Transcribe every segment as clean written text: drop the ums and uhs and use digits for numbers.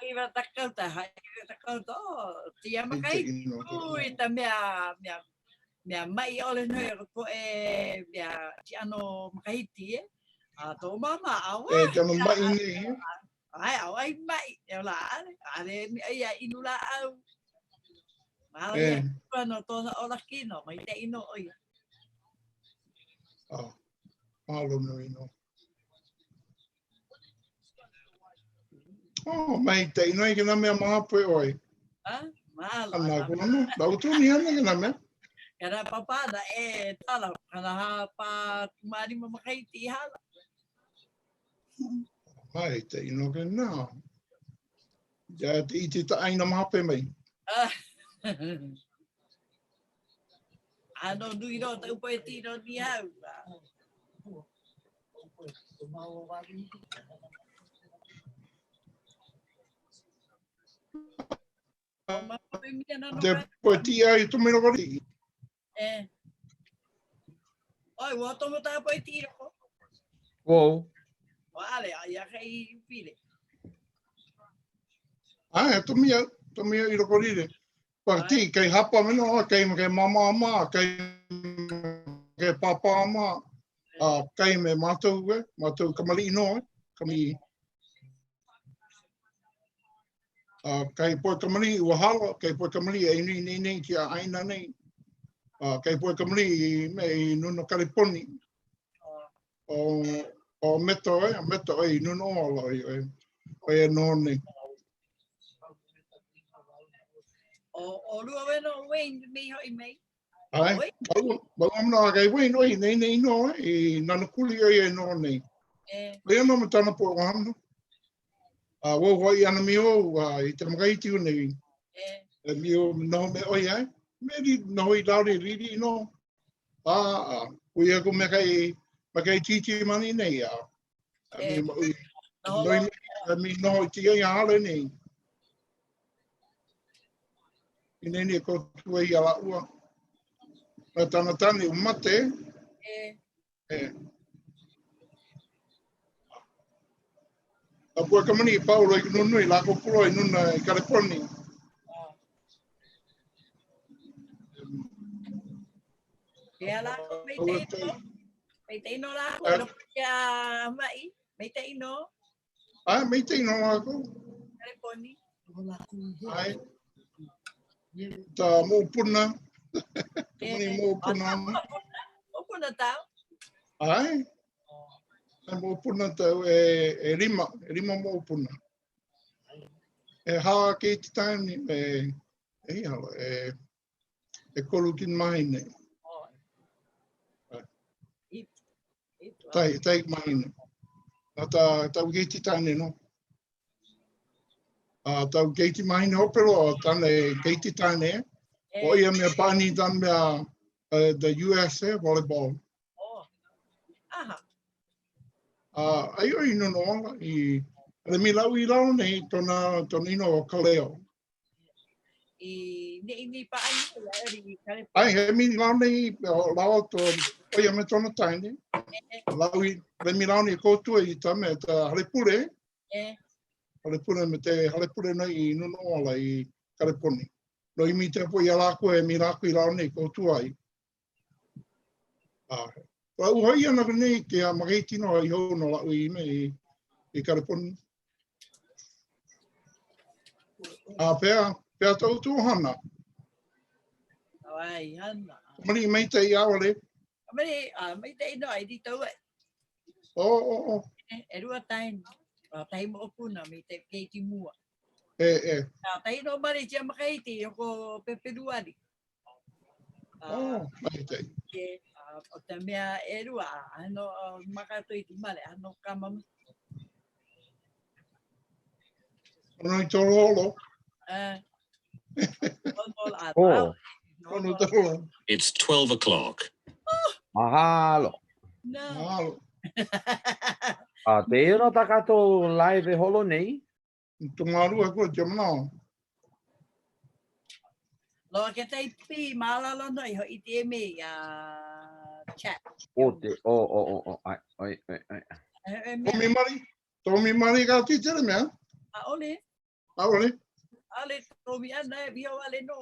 iwa takau ta, hai iwa takau to, tia makai, ui ta mea, mea, mea mai ole no e ko e mea ti ano makahiti e. A tō mama, awa. E, tana mai nei. Ai, au ai mai, e ola ale, ale mi ai a inu la au. Mahalo e. ia no tōna ola kino, mai te ino o ia. Ah, mahalo nui no. Oh, mai te ino i kena mea mahapoe oi. Ah, mahalo. Ana kono, lau tuni ana kena mea. Kana papa na e tala, kana ha pa marima makaiti i hala. Mai te ino ke nā. Ia te i te ta aina mahape mai. Ah. Ano nui ro te upo e tino ni hau. Te poe ti ai to mero wari. E. Oi, ua tomo tā poe tiro. Wow. O ale, ai a kei pile. Ai, to mia, to mia i roko rire. Pa ti, kei hapa meno, kei, kei mama ama, kei, kei papa ama, a kei me mātou, e, mātou kamali ino, e, kamali Uh, kei poe kamali ua hala, kei poe kamali e nui nei nei ki a aina nei. Uh, kei poe kamali i, me i nuna Kaliponi. O, o meto e, o meto e i nuna o ala i e, o e noho nei. O, o lua weno o Wayne mi hoi mei. Ai, mau, mau amna a kei Wayne oi nei nei no e, i nanakuli oi e noho nei. E. Ia no me tana po o hana. A wo hoi ana mi o a i te makaiti o nei. E. E mi o noho me oi ai. Me ri noho i lauri riri no. A a ui aku me kai me kai titi mani nei a. A mi ma ui. Noi me a mi noho i tia i hale nei. I nei nei ko tua i ala ua. Na tana tane o mate. E. E. A pua ka mani i Paolo i nunui, la ko pulo i nuna i Kaleponi. Ke ala ko mei te ino. Mei te ino la ko no kia mai. Mei te ino. Ai, mei te ino la ko. Kaleponi. Ai. Ta mōpuna. Ka mani mōpuna. Mōpuna tau. Ai. E mōpuna tau e, e rima, e rima mōpuna. E hā ke te tāni, e, e ihala, e, e koru ki mahine. Tai, tai mahine. Nā tā, tā wiki te tāne no. A tau keiti mahine hopero, o tane keiti tane, o ia mea pani tan mea uh, the USA volleyball. Oh. Aha. A ai o ino no ala i ale mi lau i lau nei tona tona ino o Kaleo. I nei nei pa ai ia eri kare. Ai he mi lau nei o lau to o ia me tona taine. Lau i le mi lau nei kōtua i ta me ta halepure. E. Halepure me te halepure nei i nuno ala i Kaleponi. No i mi te po i a lākou e mi lākou i lau nei kōtua ai. Ah, lau hoi ana nei ke a makeiti no i hou no lau i me i, i Kaleponi. A pea, pea tau tō hana. Ai, hana. Mani mei te i awale. Mani, a, mei te ino ai di tau e. O, o, o. E, e rua tain, a tahi mo opuna, mei te keiki mua. E, e. A tahi no mari tia makaiti, o ko Peperuari. Oh, mai te. Ke, o te mea e rua, ano makato i te mare, ano ka mama. Ono i toro Uh, oh. Ono toro. It's 12 o'clock. Oh. Mahalo. No. Mahalo. A te ero ta kato live e holo nei. Tongarua koe te manao. Loa ke tei pi malalo no iho i te me a chat. O te, o, o, o, o, ai, ai, ai, ai. Tomi mari, tomi mari ka ti tere mea. A ole. ʻAʻole. ʻAʻole tomi ʻana e wio wale nō.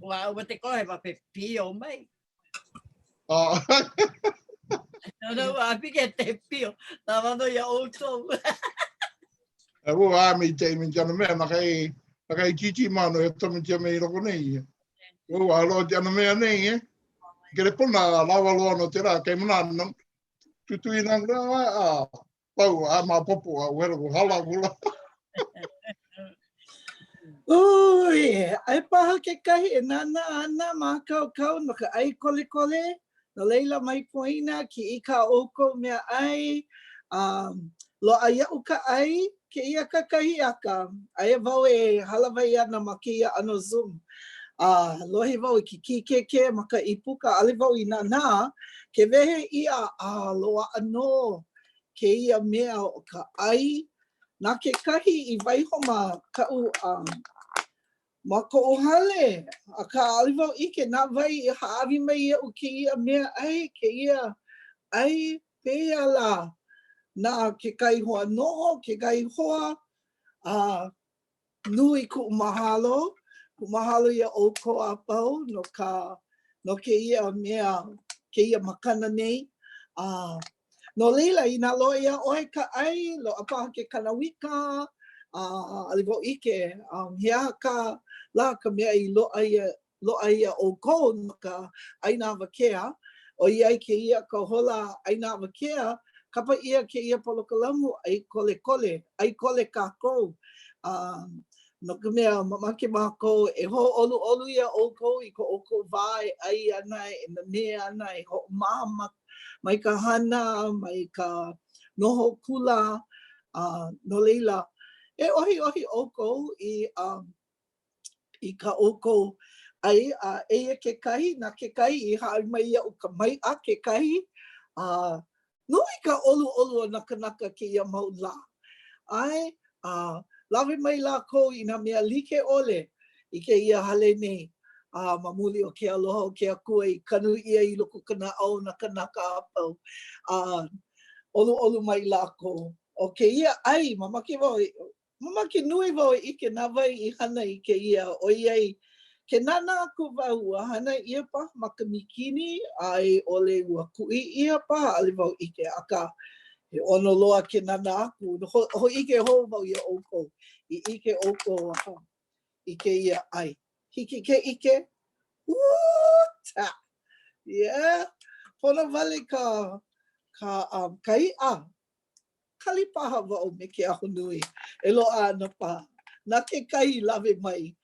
Ua ua te kohe ma pe pio mai. Ah. No, no, ua pike te pio. Nā wano ia ʻoukou. E ua a me te me te mea na kai na kai titi mano e tomi te me i loko nei. Ua alo te ana mea nei e. Kere pona lawa loa no te rā, kei mana no. Tutui nā rā, a pau a maopopo a wela ko hala kula. Ui, ai paha kekahi e nānā ana mākaukau no ka ʻai kolekole, no laila mai poina kiʻi kā ʻoukou mea ʻai, a loaʻa iaʻu ka ʻai kēia kakahiaka, aia wau e hālāwai ana ma kēia ʻano Zoom, a lohe wau i ke kīkēkē ma ka ʻīpuka, ʻaʻole wau i nānā, ke wehe ʻia, a loaʻa nō kēia mea o ka ʻai na kekahi i waiho ma kaʻu ma koʻu hale, akā ʻaʻole wau ʻike na wai i hāʻawi mai iaʻu kēia mea ʻai, kēia ʻai pehea lā na kekahi hoa noho, kekahi hoa, a nui kuʻu mahalo, kuʻu mahalo iā ʻoukou a pau no ka no kēia mea, kēia makana nei. A no laila, inā loaʻa iā ʻoe ka ʻai, loaʻa paha ke kanawika, a ʻaʻole wau ʻike, um, he aha ka lā ka mea i loaʻa ia loaʻa iā ʻoukou no ka ʻaina awakea, ʻoiai kēia ka hola ʻaina awakea, kapa ʻia kēia polokalamu ʻai kolekole, ʻai kole kākou. A no ka mea, mamake mākou e hōʻoluʻolu iā ʻoukou i ko ʻoukou wā e ʻai ana, e nanea ana, e hoʻomaha mai ka hana, mai ka noho kula, a no laila, e ʻohiʻohi ʻoukou i um, i kā ʻoukou ʻai, a eia kekahi, na kekahi i hāʻawi mai iaʻu ka maiʻa kekahi, a nui ka ʻoluʻolu o nā kanaka kēia mau lā. ʻAe, a lawe mai lākou i nā mea like ʻole i kēia hale nei, a ma muli o ke aloha o ke Akua i kanu ʻia i loko o ka naʻau o nā kanaka a pau, a ʻoluʻolu mai lākou. ʻO kēia ʻai, mamake wau Mamake nui wau e ʻike na wai i hana i kēia, ʻoiai, ke nānā aku wau ua hana ʻia paha ma ka mīkini a i ʻole ua kuʻi ʻia paha, ʻaʻole wau ʻike, akā, he ʻono loa ke nānā aku, hōʻike hou wau iā ʻoukou, i ʻike ʻoukou i kēia ʻai. Hiki ke ʻike? Uta! Yeah! Pono wale ka, ka, um, ka iʻa. Kali paha wau me ke ahonui e loaʻa ana paha na kekahi i lawe mai.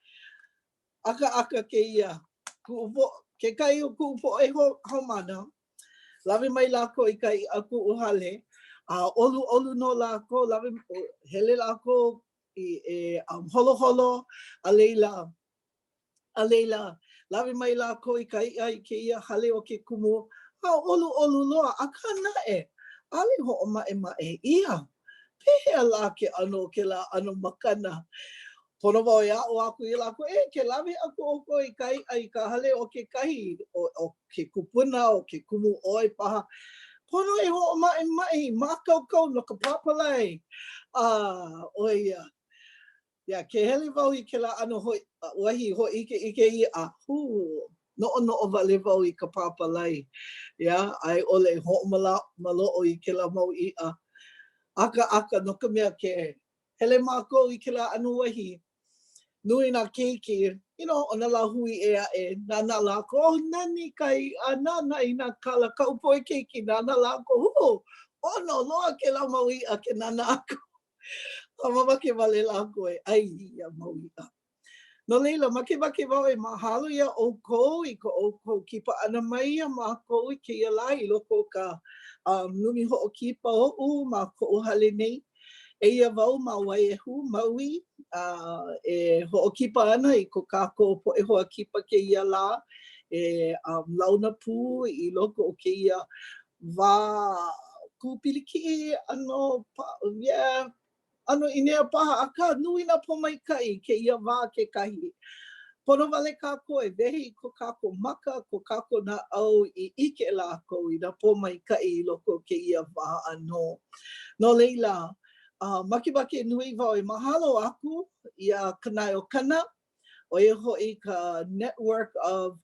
ʻAkaʻaka kēia, kuʻu kekahi o kuʻu poʻe haumāna, lawe mai lākou i ka iʻa kuʻu hale, a ʻoluʻolu nō lākou, lawe, hele lākou i e um, holoholo, a laila, A laila, lawe mai lākou i ka iʻa i kēia hale o ke kumu, a ʻoluʻolu loa, akā naʻe, ʻaʻole hoʻomaʻemaʻe ʻia. Pehea lā ke ʻano o kēlā ʻano makana? Pono wau e aʻo aku iā lākou, e, ke lawe aku ʻoukou i ka iʻa i ka hale o kekahi, o, o ke kupuna, o ke kumu ʻoe paha, pono e hoʻomaʻemaʻe i mākaukau no ka pāpalai. A, ʻo ia, Yeah, ke hele wau i kēlā ʻano hoi, wahi hōʻikeʻike iʻa, hū, noʻonoʻo wale wau i ka pāpalai, yeah, a i ʻole hoʻomaloʻo i kēlā mau iʻa. ʻAkaʻaka, no ka mea, ke hele mākou i kēlā ʻano wahi, nui nā keiki, you know, o nā lāhui ʻē aʻe, nānā lākou, oh, nani ka iʻa, nānā i nā kala, kaʻu poʻe keiki, nānā lākou, hū, ʻono loa kēlā mau iʻa ke nānā aku. A mamake wale lākou e ʻai i ia mau iʻa. No laila, makemake wau e mahalo iā ʻoukou i ko ʻoukou kipa ʻana mai iā mākou i kēia lā i loko o ka um, lumi hoʻokipa oʻu ma koʻu hale nei. Eia wau ma Waiehu, Maui, a e hoʻokipa ana i ko kākou poʻe hoa kipa kēia lā e um, launa pū i loko o kēia wā kūpilikiʻi, ʻano, yeah, ʻano ʻīnea paha, akā, nui nā pōmaikaʻi i kēia wā kekahi. Pono wale kākou e wehe i ko kākou maka, ko kākou naʻau i ʻike lākou i nā pōmaikaʻi i loko o kēia wā ʻānō. No laila, Uh, makemake nui wau e mahalo aku iā Kanaeokana, ʻo ia hoʻi ka Network of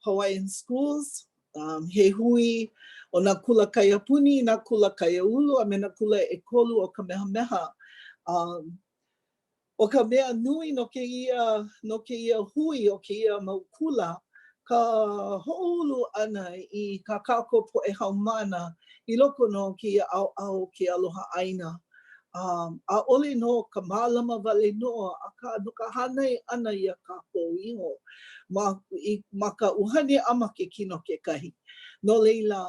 Hawaiian Schools, um, he hui o nā kula kaiapuni, nā kula kaiāulu, a me nā kula ʻekolu o Kamehameha. Um, ʻO ka mea nui no kēia, no kēia hui o kēia mau kula, ka hoʻoulu ʻana i kā kākou poʻe haumāna i loko nō o kēia ʻaoʻao o ke aloha ʻāina. A ʻaʻole no ka mālama wale nō, akā no ka hānai ʻana iā kākou iho ma, i, ma ka ʻuhane a ma ke kino kekahi. No laila,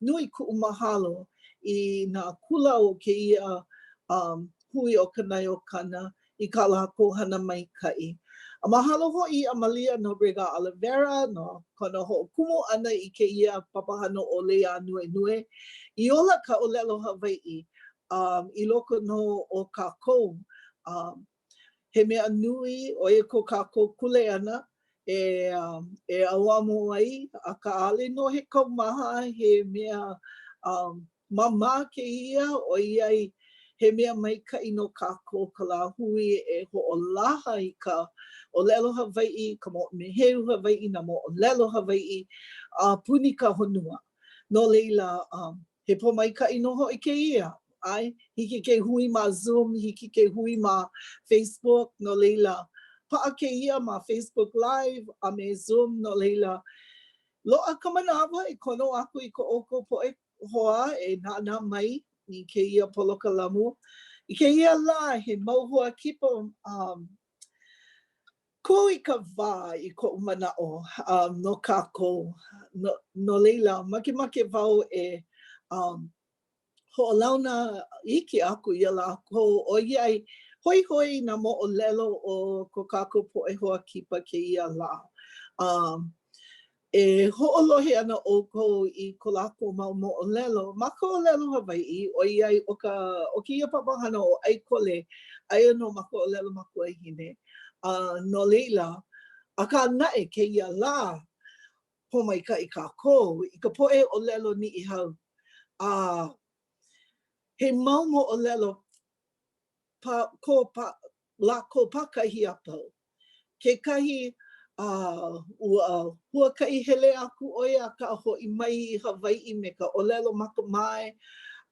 nui kuʻu mahalo i nā kula o kēia um, hui ʻo Kanaeokana i kā lākou hana maikaʻi. A mahalo hoʻi iā Malia Nobrega Oliveira no kona hoʻokumu ʻana i kēia papahana ʻo Lei Ānuenue i ola ka ʻōlelo Hawaiʻi um, i loko nō o kākou. Um, he mea nui, ʻo ia ko kākou kuleana e, um, e ʻauamo ai, akā ʻaʻole nō he kaumaha, he mea um, Māmā kēia, ʻoiai he mea maikaʻi no kākou ka lāhui e hoʻolaha i ka ʻōlelo Hawaiʻi, ka moʻomeheu Hawaiʻi, nā moʻolelo Hawaiʻi a puni ka honua. No laila, he pōmaikaʻi nō hoʻi kēia. ʻAe, hiki ke hui ma Zoom, hiki ke hui ma Facebook, no laila, paʻa kēia ma Facebook Live a me Zoom, no laila, loaʻa ka manawa e kono aku i ko ʻoukou poʻe hoa e nānā mai i kēia polokalamu. I kēia lā, he mau hoa kipa um, kūikawā i koʻu manaʻo um, no kākou. No, no laila, makemake wau e um, hoʻolauna iki aku iā lākou ʻoiai hoihoi nā moʻolelo o ko kākou poʻe hoa kipa kēia lā. Um, E hoʻolohe ana ʻoukou i ko lākou mau moʻolelo ma ka ʻōlelo Hawaiʻi, ʻoiai ʻo ka ʻo kēia papahana ʻo ʻAikole, aia nō ma ka ʻōlelo makuahine. A no laila, akā naʻe kēia lā, pōmaikaʻi kākou i ka poʻe ʻōlelo Niʻihau. A he mau moʻolelo pa, ko pa, lākou pākahi a pau. Kekahi, a ua huakaʻi hele aku ʻo ia akā hoʻi mai i Hawaiʻi me ka ʻōlelo makamae,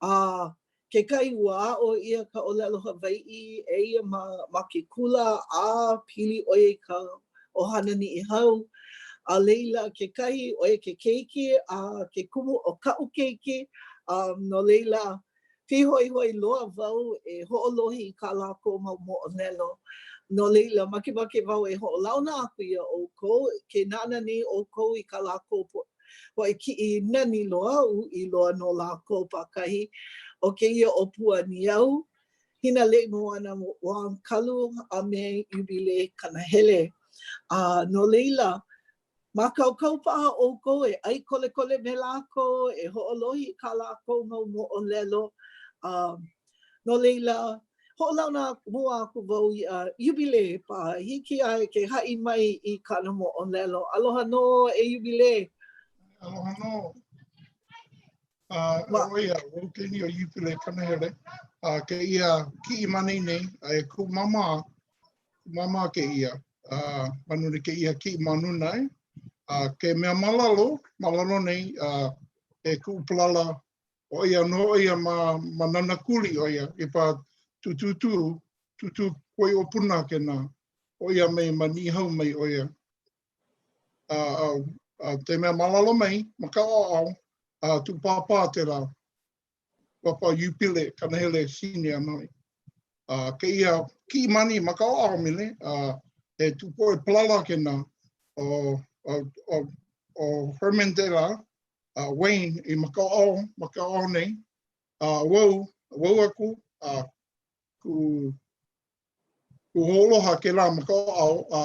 a kekahi ua aʻo ʻia ka ʻōlelo Hawaiʻi e ia ma, ma ke kula, a pili ʻo ia i ka ʻohana Niʻihau. A laila, kekahi, ʻo ia ke keiki a ke kumu o kaʻu keiki, a no laila, Pīhoihoi loa wau e hoʻolohe i kā lākou mau moʻolelo. No laila, makemake wau e hoʻolauna aku iā ʻoukou, ke nānā nei ʻoukou i kā lākou poʻe kiʻi nani loa, uʻi loa nō lākou pākahi, ʻo kēia ʻo Pua Niau, Hinaleimoana Wong-Kalu, a me Iubilē Kanahele. A no laila, Mākaukau paha ʻoukou e ʻai kolekole me lākou, e hoʻolohe i kā lākou mau moʻolelo. A no laila, hoʻolauna mua aku wau iā Iubilē paha, hiki iā ia ke haʻi mai i kāna moʻolelo. Aloha nō e Iubilē. Aloha nō. A ʻo ia, wau kēia ʻo Iubilē Kanahele, a kēia kiʻi ma nei nei, a e kuʻu māmā, kuʻu māmā kēia, a ma nuna kēia kiʻi ma nuna e, a ke mea ma lalo, ma lalo nei, a e kuʻu palala, ʻo ia nō ʻo ia ma, ma Nanakuli ʻo ia, i pa tūtūtū, tūtū koi o Puna kēnā, ʻo ia mai ma Niʻihau mai ʻo ia. A, a, a te mea ma lalo mai, ma ka ʻaoʻao, a tu pāpā tērā, pāpā Iupile, Kanahele senior mai. A kēia kiʻi mani ma ka ʻaoʻao mele, a e tu poʻe palala kēnā, o, o, o, o Herman tērā, a Wayne i ma ka ʻaoʻao, ma ka ʻaoʻao nei, a wau, wau aku, a ku Kuʻu hoaloha kēlā ma ka ʻaoʻao, a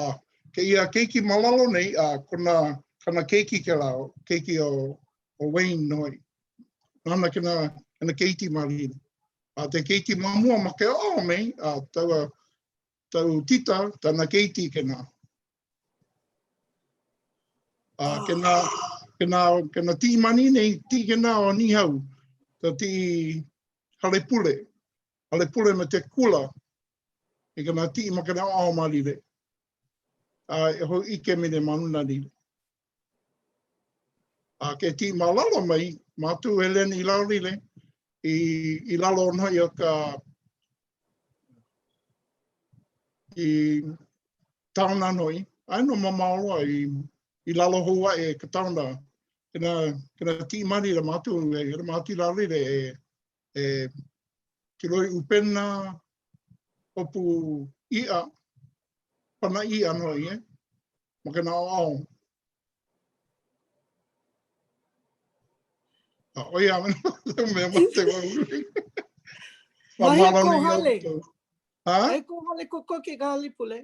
kēia keiki ma lalo nei, a kona, kana keiki kēlā, keiki o, o Wayne nō hoʻi. Nāna kēnā, kēnā keiki ma lina. A te keiki ma mua ma ke ʻaoʻao nei, a taua, tau tita, tana keiki kēnā. A kēnā, kēnā, kēnā tiʻi mani nei, tiʻi kēnā o Niʻihau, ta tiʻi hale pule. Hale pule me te kula i ka nā tiʻi ma ka naʻauao malile. A e hōʻike mele ma luna lile. A ke tiʻi ma lalo mai, mātou e leni i lalo lile, i, i lalo nō hoʻi o ka i taona noi, ai no mamao loa i, i lalo hou aʻe ka taona, kena, kena tiʻi malila mātou, e kena mātou i lalo lile e, e kiloi ʻupena, hopu iʻa, pana iʻa nō hoʻi, e, ma ka naʻauao. A ʻo ia mea ma te wau. Wahi a kou hale. Ha? Aia kou hale kokoke i ka hale pule.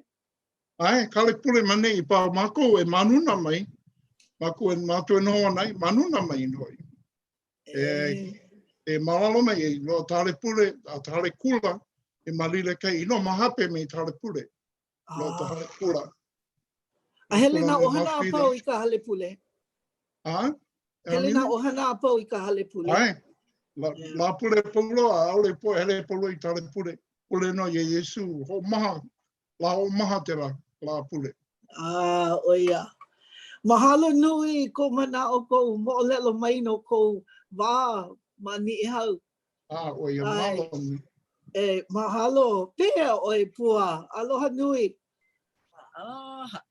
ʻAe, ka hale pule ma nei, pa mākou e manuna mai, mākou e mātou e noho ana i manuna mai nō hoʻi. E, e malalo mai e loa ta hale pule, a ta hale kula, e malile kai inoa ma hape me ta hale pule. No ta hale kula. A hele nā ʻohana a pau i ka hale pule. A? Hele nā ʻohana a pau i ka hale pule. ʻAe. La, la pule pau loa, ʻaʻole poʻe hele pau loa i ka hale pule. Pule nō iā Iesū, hoʻomaha, lā hoʻomaha tēlā, lā pule. A, ʻo ia. Mahalo nui i kou manaʻo, kou moʻolelo mai no kou wā ma Niʻihau. A, ʻo ia, mahalo nui. E, mahalo. Pehea ʻoe, Pua? Aloha nui. Aloha.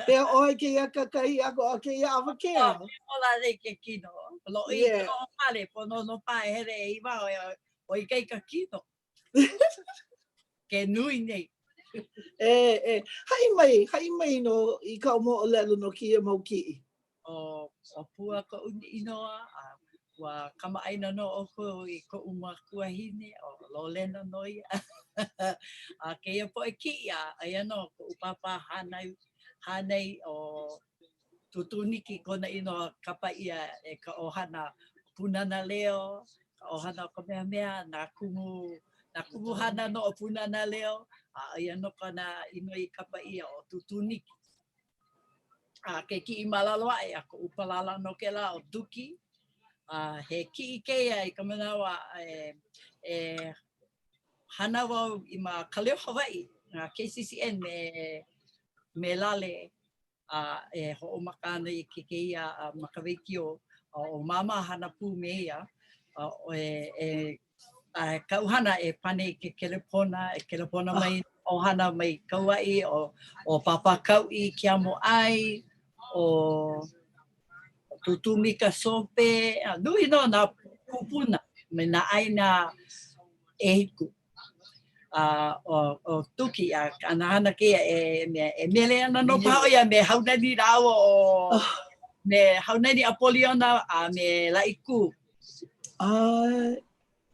Pehea ʻoe kēia kakahiaka o kēia awakea? Ola nei ke kino. Loʻi yeah. ka pale, pono no pa e hele e i waho e o ikaika kino. Ke nui nei. E, e, haʻi mai, haʻi mai no i kāu moʻolelo no kēia mau kiʻi. ʻO, ʻo Pua koʻu inoa, a ua kamaʻāina nō ʻoukou i koʻu makuahine, ʻo Lolena nō ia. A kēia poʻe kiʻi, a aia nō koʻu pāpā hānai, hānai ʻo Tūtū Niki kona inoa kapa ʻia e ka ʻohana Pūnana Leo, ka ʻohana o Kamehameha, nā kumu, nā kumuhana nō o Pūnana Leo, a ʻo ia nō kona inoa i kapa ʻia ʻo Tūtū Niki. A ke kiʻi ma lalo aʻe a koʻu palala nō kēlā ʻo Duki. A he kiʻi kēia i ka manawa e, e hana wau i ma Ka Leo Hawaiʻi, na KCCN me, me Lale, a e hoʻomaka ana i ke kēia ma ka wēkiō, a ʻo Māmā hana pū me ia, a e, e A kaʻu hana e pane i ke kelepona, e kelepona mai ʻohana mai Kauaʻi, ʻo, ʻo Pāpā Kauʻi Keamoʻai, ʻo Tūtū Mika Sope, a nui nō nā kūpuna me nā ʻāina ʻehiku. A ʻo, ʻo Duke, a kāna hana kēia e, mea, e mele ana nō paha ʻo ia me Haunani lāua ʻo, me Haunani Apoliona a me Laʻikū. ʻAe.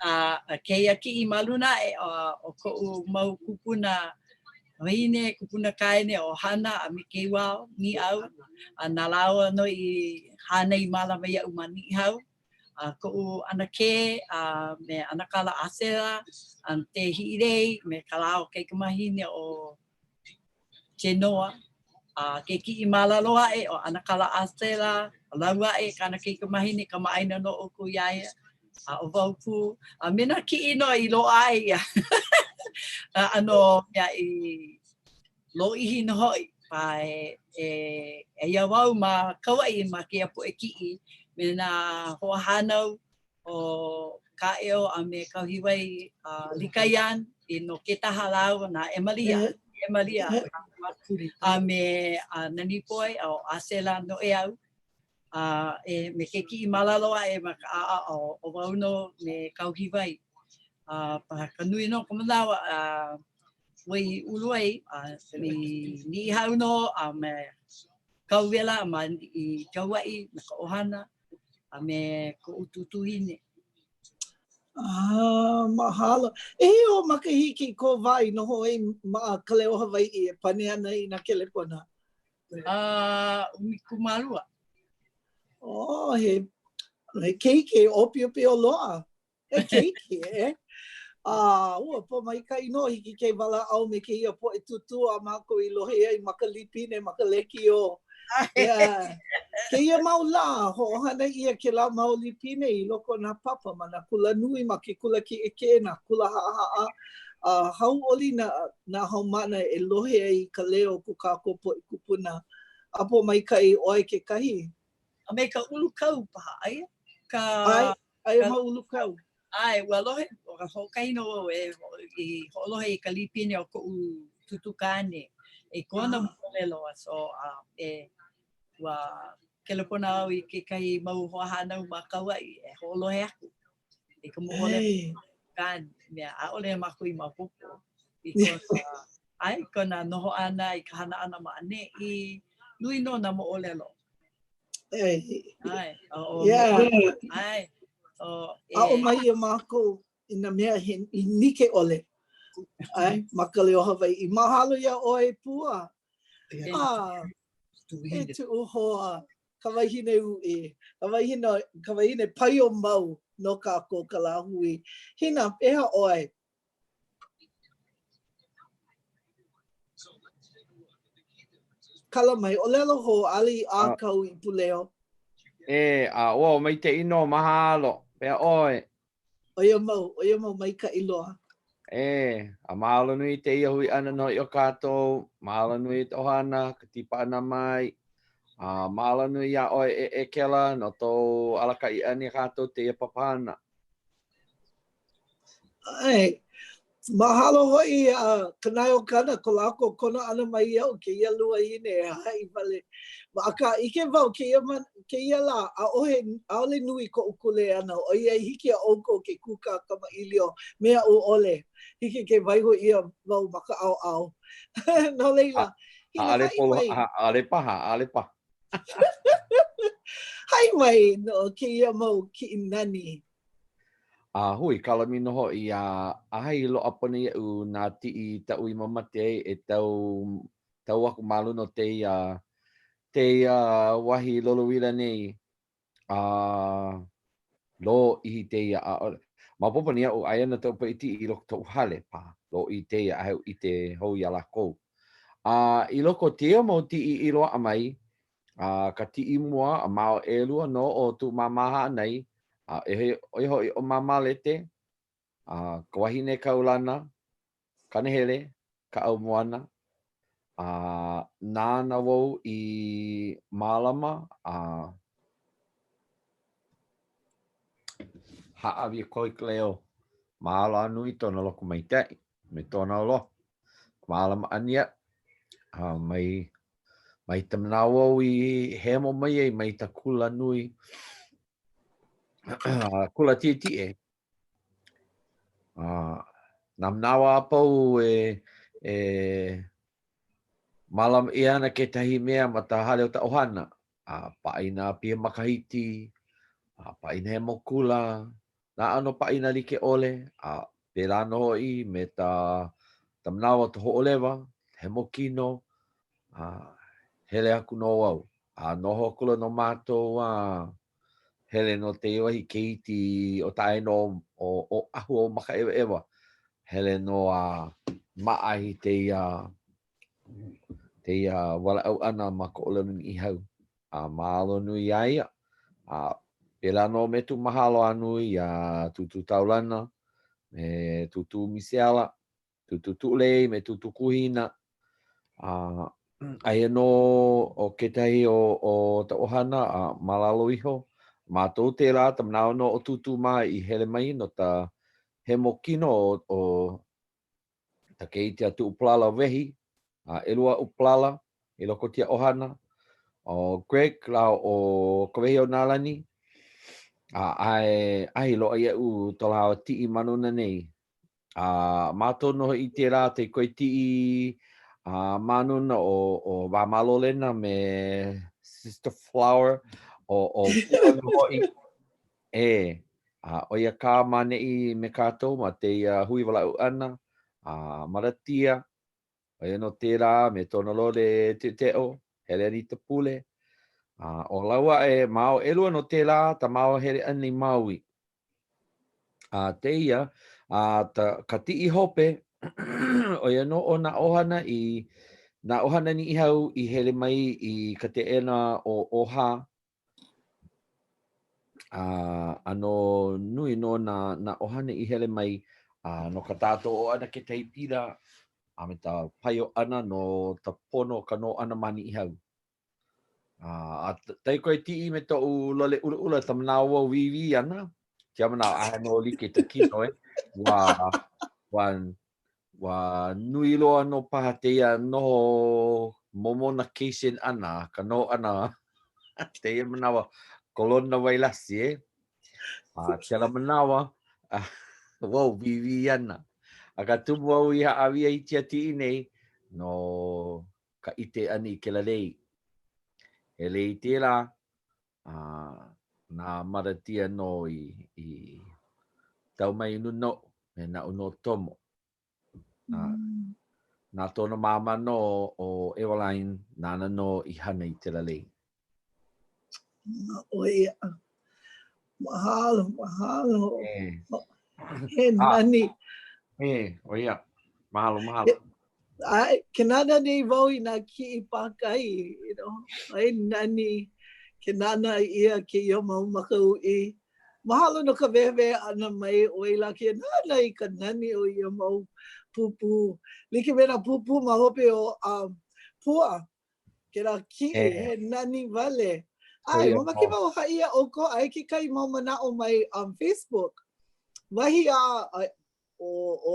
A kēia kiʻi ma luna aʻe o koʻu mau kūpuna wahine, kūpuna kāne ʻo Hana a me Keiwao, Nīʻau, a na lāua nō i hānai mālama iaʻu ma Niʻihau. A koʻu ʻanakē a me ʻAnakala Asela, Aunty Hiʻilei, me kā lāua kaikamahine ʻo Genoa, a ke kiʻi ma lalo aʻe ʻo ʻAnakala Asela, Lauaʻe, kāna kaikamahine, kamaʻāina nō ʻoukou iā ia, a ʻo wau pū, a me nā kiʻi nō i loaʻa ai ia. A ʻano mea i lōʻihi nō hoʻi, a e, e, eia wau ma Kauaʻi ma kēia poʻe kiʻi me nā hoahānau ʻo Kāʻeo a me Kauhiwai a Likayan i no Ketaha lāua na Emalia, Emalia a me a Nanipoe a ʻo Asela Noʻeau a e me ke kiʻi ma lalo aʻe ma ka ʻaoʻao ʻo wau nō me Kauhiwai. A paha ka nui nō ka manawa a ua i ulu ai a i Niʻihau nō a me Kauwela ma i Kauaʻi me ka ʻohana. a me koʻu tūtūhine. Ah, mahalo. ʻEhia ou makahiki i kou wā i noho ai ma Ka Leo Hawaiʻi e pane ana i nā kelepona? Ah, 12. Oh, he, he keiki ʻōpiopio loa. He keiki, e. A ua pōmaikaʻi nō hiki ke walaʻau me kēia poʻe tūtū a mākou i lohe ai ma ka lipine, ma ka lekiō. Yeah. Kēia mau lā, hoʻohana ʻia kēlā mau lipine i loko o nā papa ma nā kula nui, ma ke kula kiʻekiʻe, nā kula haʻahaʻa, a hauʻoli nā, nā haumāna e lohe ai i ka leo o ko kākou poʻe kūpuna. A pōmaikaʻi ʻoe kekahi. A me ka Ulukau paha, aia ka... ʻAe, aia ma Ulukau. ʻAe, ua lohe, hoʻokahi nō wau e i hoʻolohe i ka lipine o koʻu tūtū kāne i kona moʻolelo a so a e ua kelepona au i kekahi mau hoahānau ma Kauaʻi e hoʻolohe aku i ka moʻolelo kāne mea ʻaʻole mākou i maopopo i kona ʻae kona noho ʻana i ka hana ʻana ma ʻaneʻi nui nō nā moʻolelo. ʻAe. Yeah. ʻAe. So, e... Aʻo mai ʻia mākou i nā mea he like ʻole. ʻAe, ma ka leo Hawaiʻi. Mahalo iā ʻoe Pua. Ah, e kuʻu hoa, ka wahine uʻi, ka wahine, ka wahine paio mau no kākou ka lāhui. Hina, pehea ʻoe? Kala mai, ʻōlelo hou, ʻaʻole i ʻā kāu ipuleo. E, a ua maikaʻi nō, mahalo. Pehea ʻoe? ʻO ia mau, ʻo ia mau maikaʻi loa. E, a mahalo nui i tēia hui ʻana nō hoʻi o kākou. Mahalo nui i ka ʻohana, ka tīpa ʻana mai. A mahalo nui iā ʻoe e ʻEkela no tou alakaʻi ʻana iā kākou tēia papahana. ʻAe. Mahalo hoʻi iā Kanaeokana ko lākou kono ʻana mai iaʻu kēia luahine e haʻi wale. Akā, ʻike wau kēia, kēia lā, ʻaʻohe, ʻaʻole nui koʻu kuleana, ʻoiai hiki iā ʻoukou ke kūkā kamaʻilio me aʻu ʻole. Hiki ke waiho ʻia wau ma ka ʻaoʻao. No laila, hina haʻi mai. ʻAʻole paha, ʻaʻole paha. Haʻi mai no kēia mau kiʻi nani. A hui, kalami nō hoʻi, a ʻaʻahe i loaʻa pono iaʻu nā tiʻi taʻu i mamate ai e tau, tau aku ma luna o tēia, tēia wahi lolouila nei, a lōʻihi tēia, ʻaʻole, maopopo ana iaʻu, aia nō taʻu poʻe tiʻi i loko o taʻu hale, paha, lōʻihi tēia, ʻaʻahe oʻu ʻike hou iā lākou. A i loko o tēia mau tiʻi i loaʻa mai, A ka tiʻi mua, a māua ʻelua nō ʻo Tuʻu Māmā Hānai, a ʻo ia hoʻi ʻo Māmā Lete, a ka wahine kaulana, Kanehele, Kaʻaumoana, a nāna wau i mālama a hāʻawi aku i ka leo. Mahalo a nui tona lokomaikaʻi me tona aloha. Mālama ʻana iaʻu, a mai Mai ta manawa au i hemo mai ai mai ta kula nui, kula kiʻekiʻe, a nā manawa a pau e, e mālama ʻia ana kekahi mea ma ta hale o ta ʻohana, a pāʻina piha makahiki, a pāʻina hemo kula, nā ʻano pāʻina like ʻole, a pēlā nō hoʻi me ta, ta manawa o ta hoʻolewa, hemo kino, a hele aku nō au. A noho akula nō mātou a hele no tēia wahi keiti o ta ʻāina o Oʻahu o Makaʻewaʻewa. Hele nō a maʻa i tēia, tēia walaʻau ʻana ma ka ʻōlelo Niʻihau. A mahalo nui iā ia. A pēlā nō me tou mahalo a nui iā Tūtū Taulana, me Tūtū Miseala, Tūtū Tuʻulei me Tūtū Kuhina. A aia nō ʻo kekahi o, o ta ʻohana a ma lalo iho, mātou tēlā ta manawa nō o Tūtū mā i hele mai no ta hemo kino o, o ta keiki a tuʻu palala wehi, a ʻelua aʻu palala i loko o tia ʻohana, ʻo Greg lā ʻo Kawehiōnālani, a ʻae, ʻae i loaʻa iaʻu to lāua tiʻi ma nuna nei. A mātou nō hoʻi tērā te koe tiʻi a ma nuna o, ʻo Māmā Lolena me Sister Flower, ʻo, ʻo Pua nō hoʻi. E, a ʻo ia kā ma neʻi me kātou ma tēia hui walaʻau ʻana, a Maratia, ʻo ia nō tērā me tona lole teʻoteʻo, hele ana i ta pule. A ʻo lāua aʻe, māua ʻelua nō tērā ta māua hele ʻana i Maui. A tēia, a ta, ka tiʻi hope, ʻo ia nō ʻo nā ʻohana i, nā ʻohana Niʻihau i hele mai i ka teʻena o ʻOHA. A ʻano nui nō nā, nā ʻohana i hele mai a no ka tātoʻo ʻana kekahi pila a me ka paio ʻana no ka pono o ka noho ʻana ma Niʻihau. A, a taiko e tiʻi me toʻu lole ʻulaʻula ta manawa wau wīwī ana, tia manawa ʻahe nō like ta kino e, ua, ua, ua nui loa nō paha tēia noho momona cation ʻana, ka noho ʻana tēia manawa kolona wailasi e. A kēlā manawa, wau wīwī ana. A ka tumu au i hāʻawi ai tia tiʻi nei, no ka ʻite ʻana i kēlā lei. He lei tēlā, a na Maratia nō i, i tau mai i luna oʻu, me naʻu nō tomo. Na, mm. na tona māmā nō ʻo Ewaline, nāna nō i hana i tēlā lei. ʻO ia. Mahalo, mahalo. E. He nani. E, ʻo ia. Mahalo, mahalo. ʻAe, ke nānā nei wau i nā kiʻi pākahi, you know, he nani ke nānā ʻia kēia mau maka uʻi. Mahalo no ka wehewehe ʻana mai ʻoe lā ke nānā i ka nani o ia mau pūpū. Like me nā pūpū ma hope o um, Pua, Kēlā kiʻi, he nani wale. ʻAe, mamake wau e haʻi iā ʻoukou, aia kekahi mau manaʻo mai um, Facebook. Wahi a, a ʻo, ʻo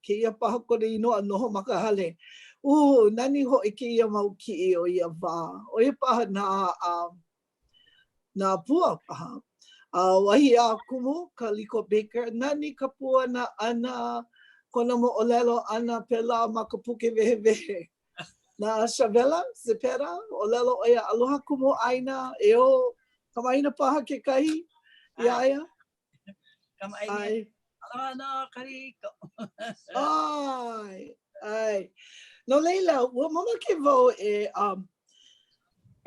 kēia paha kona inoa noho ma ka hale. Ū, nani hoʻi kēia mau kiʻi o ia wā. ʻO ia paha nā um, nā pua paha. A wahi a Kumu Kaliko Baker, nani ka puana ʻana, kona moʻolelo ʻana pēlā ma ka puke wehewehe. Na Shavela Zepeda, ʻōlelo ʻo ia, aloha kumu ʻāina, ʻeō, kamaʻāina paha kekahi iā ia? Kamaʻāina. Aloha nō, Kaliko. ʻAe, ʻae. No laila, ua mamake wau e, um,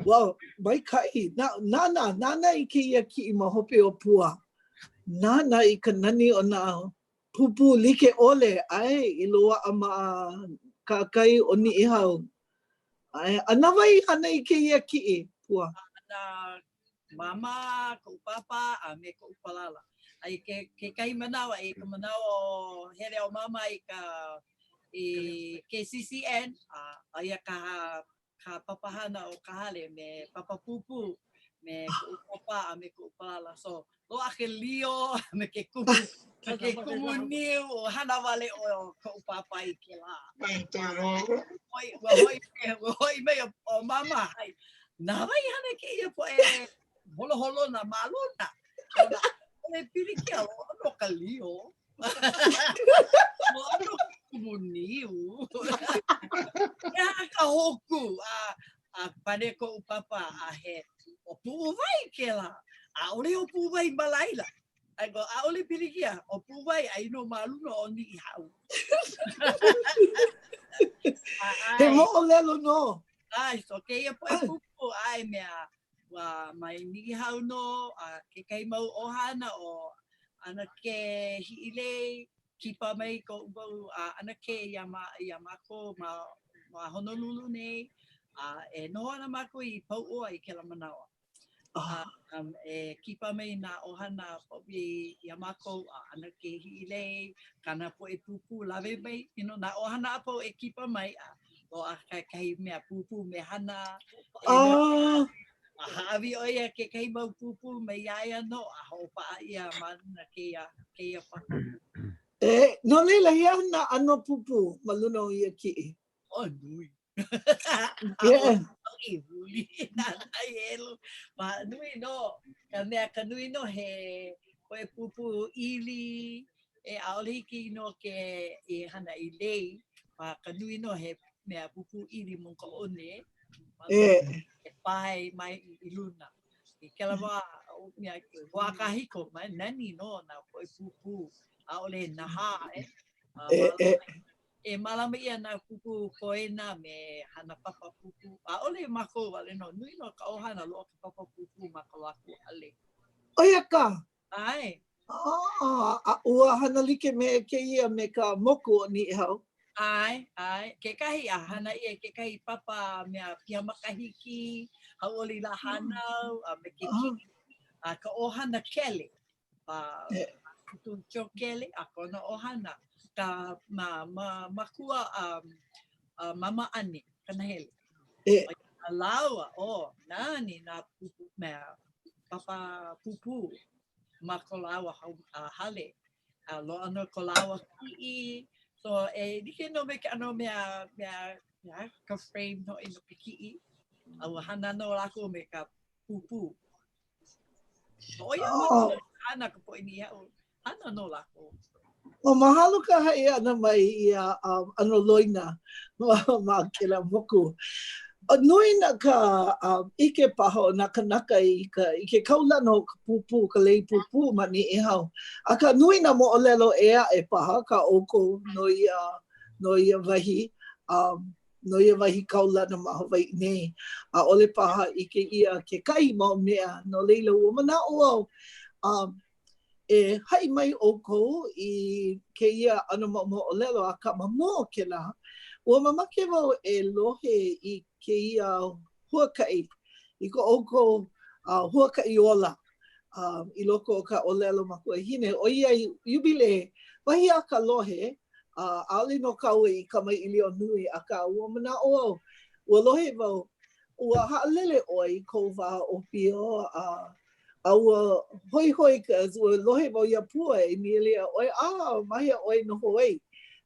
well, maikaʻi. Nā, nānā, nānā i kēia kiʻi ma hope o Pua. Nānā i ka nani o nā pūpū like ʻole, ʻae, i loaʻa ma kahakai o Niʻihau. ʻAe, a na wai i hana i kēia kiʻi, Pua? Na Māmā, koʻu Pāpā, a me koʻu Palala. A i ke, kekahi manawa, i ka manawa o hele ʻo Māmā i ka, i KCCN, a aia ka ka papahana o ka hale me papa pūpū, me koʻu pāpā a me koʻu palala. So, loaʻa ke lio a me ke kumu, me ke kumu niu, o hana wale ʻo koʻu pāpā i kēlā. Ua hoʻi, ua hoʻi mai ʻo māmā, hai, na wai i hana i kēia poʻe holoholona mālona? ʻAʻole pilikia, loaʻa nō ka lio. Loaʻa nō ke kumu niu. He aha ka hōkū? A, a pane koʻu pāpā, a he ʻo Puʻuwai kēlā. ʻAʻole ʻo Puʻuwai ma laila. I go, ʻaʻole pilikia, ʻo Puʻuwai aia nō ma luna o Niʻihau. He moʻolelo nō. ʻAe, so kēia poʻe pūpū, ʻae mea, Ua mai Niʻihau nō a kekahi mau ʻohana ʻo ʻAnakē Hiʻilei, kipa mai koʻu mau ʻanakē iā iā mākou ma ma Honolulu nei, a e noho ana mākou i Pauoa i kēlā manawa. A um, e kipa mai nā ʻohana iā mākou a ʻAnakē Hiʻilei, kāna poʻe pūpū lawe mai, you know, nā ʻohana a pau e kipa mai a loaʻa kekahi mea pūpū mehana. Ah. A hāʻawi ʻo ia kekahi mau pūpū mai iā ia nō a hoʻopaʻa ʻia ma luna kēia, kēia papa. E, no laila, he aha nā ʻano pūpū ma luna o ia kiʻi? ʻO, nui. Yeah. I huli nā helu. Ma nui nō, ka mea ka nui nō he poʻe pūpū ʻili, e ʻaʻole hiki nō ke i hana i lei, ma ka nui nō he mea pūpū ʻili ma ka one, E. e pae mai i luna. I kēlā wā, mea, wā kahiko, mai nani nō nā poʻe pūpū, ʻaʻole nahā e. E, e. E mālama ʻia nā pūpū koena me hana papa pūpū. ʻAʻole mākou wale nō. Nui nō ka ʻohana loaʻa ka papa pūpū ma ko lākou hale. ʻO ia kā. ʻAe. Ah, a ua hana like me kēia me ka moku o Niʻihau. ʻAe, ʻae. Kekahi, a hana ʻia kekahi papa mea piha makahiki, hauʻoli lā hānau, a me ke kiʻi. A ka ʻohana Kelly, a Tūtū Joe Kelly, a kona ʻohana, ka ma, ma, makua a, a Mama Ani Kanahele. E. A lāua, oh, nani nā pūpū, mea, papa pūpū ma ko lāua hau, a, hale. A loaʻa nō ko lāua kiʻi. So, e like nō me ke ʻano mea, mea, mea, ka frame hoʻi no ke kiʻi. A ua hana nō lākou me ka pūpū. ʻO ia oh. hana ka poʻe Niʻihau, hana nō lākou. O mahalo ka haʻi ʻana mai i ia um, ʻano loina ma, ma kēlā moku. O nui nā ka um, ʻike paha o nā kanaka i ka, i ke kaulana o ka pūpū, ka lei pūpū ma Niʻihau. Akā nui nā moʻolelo ʻē aʻe paha kā ʻoukou no ia, no ia wahi. Um, no ia wahi kaulana ma Hawaiʻi nei. ʻAʻole paha ʻike ʻia kekahi mau mea, no laila ua manaʻo au um, e haʻi mai ʻoukou i kēia ʻano mau moʻolelo, akā ma mua o kēlā, ua mamake wau e lohe i kēia huakaʻi, i ko ʻoukou uh, huakaʻi ola um, i loko o ka ʻōlelo makuahine, ʻoiai Iubilē, wahi a ka lohe, uh, ʻaʻole nō kāua i kamaʻilio nui, akā ua manaʻo au, ua lohe wau, ua haʻalele ʻoe i kou wā ʻōpio, a a ua hoihoi ka, ua lohe wau iā Pua e nīele iā ʻoe, a ma hea ʻoe noho ai?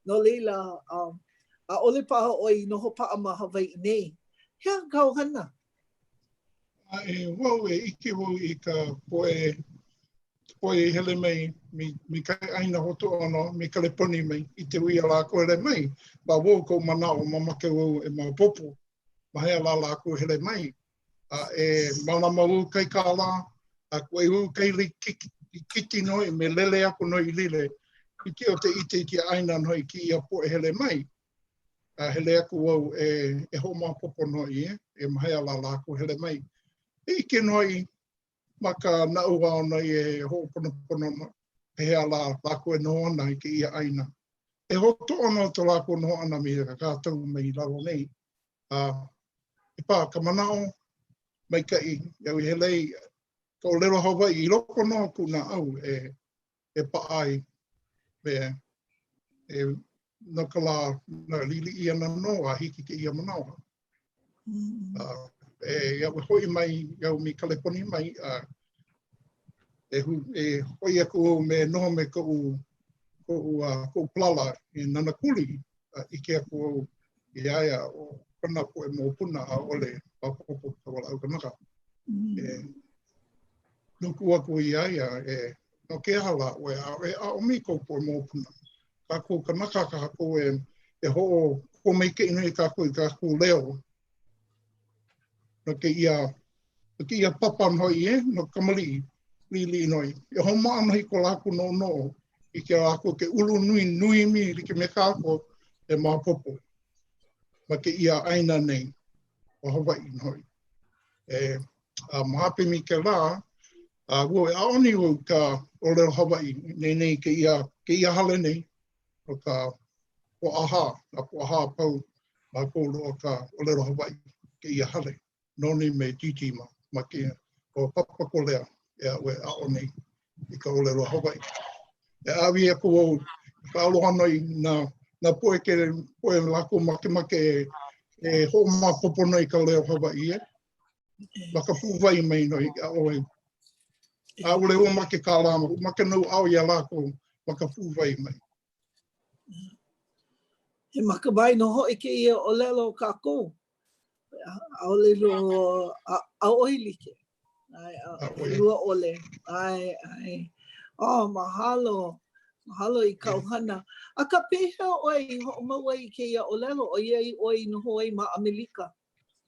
No laila, um, ʻaʻole paha ʻoe i noho paʻa ma Hawaiʻi nei. He aha kāu hana? A e wau e ʻike wau i ka poʻe poʻe i hele mai me, me ka ʻāina hōtoʻono, me Kaleponi mai, i te hui a lākou hele mai. Ma wau koʻu manaʻo, mamake wau e maopopo, ma hea lā lākou hele mai. A e mālama wau kai kālā, a kuʻai wau kai lei kiti noi, me lele aku noi i lile. Hiki o te ʻite i ke ʻāina noi ki ia poʻe hele mai. A hele aku wau e, e hoʻomaopopo noi e, e ma hea lā lākou hele mai. E ʻike noi ma ka naʻauao noi e hoʻoponopono no, pehea lā lākou e noho ana i kēia ʻāina. E hōtoʻono to lākou noho ʻana me ka kātou mai lalo nei. A e pā ka manaʻo maikaʻi iaʻu i hele ai ka ʻōlelo Hawaiʻi i loko nō o kuʻu naʻau e e paʻa ai me e no ka lā na liʻiliʻi ana nō a hiki kēia manawa. Mm. Uh, e iaʻu e hoʻi mai au mai Kaleponi mai a e, hu, e hoʻi aku au me noho me koʻu koʻu uh, koʻu palala i Nanakuli a ʻike aku au iā ia o kona poʻe moʻopuna ʻaʻole maopopo ka walaʻau kanaka. Mm. E, nuku aku iā ia e no ke aha lā ʻoe ʻaʻole aʻo mai kou poʻe moʻopuna. Kākou kanaka kākou e, e hoʻopōmaikaʻi nei kākou i kākou leo no kēia, no kēia papa nō hoʻi e, no kamaliʻi, liʻiliʻi nō hoʻi. E hoʻomaʻa nō hoʻi ko lākou noʻonoʻo i ke lākou ke ulu nui nui mi like me kākou e maopopo ma kēia ʻāina nei o Hawaiʻi nō hoʻi. E, a ma hape mi kēlā, a ua e aʻo nei wau i ka ʻōlelo Hawaiʻi nei nei kēia, kēia hale nei no ka Pōʻahā, nā Pōʻahā a pau mākou loa ka ʻōlelo Hawaiʻi kēia hale. Noni me Gigi ma, ma kēia, ʻo Papa Kolea e aʻu e aʻo nei i ka ʻōlelo Hawaiʻi. E ʻāwi aku wau i ka aloha nui nā, nā poʻe ke, poʻe lākou makemake e, e hoʻomaopopo nei i ka leo Hawaiʻi e. Ma ka puʻuwai mai nō i ʻaʻole. ʻAʻole ua make kālā, make nou ʻao iā lākou ma ka puʻuwai mai. He makamae nō hoʻi kēia ʻōlelo o kākou. ʻAʻole nō, ʻaʻohe like. ʻAe, lua ʻole. ʻAe, ʻae. Oh, mahalo. Mahalo i kāu hana. Akā, pehea ʻoe i hoʻomau ai i kēia ʻōlelo ʻoiai ʻoe i noho ai ma ʻAmelika?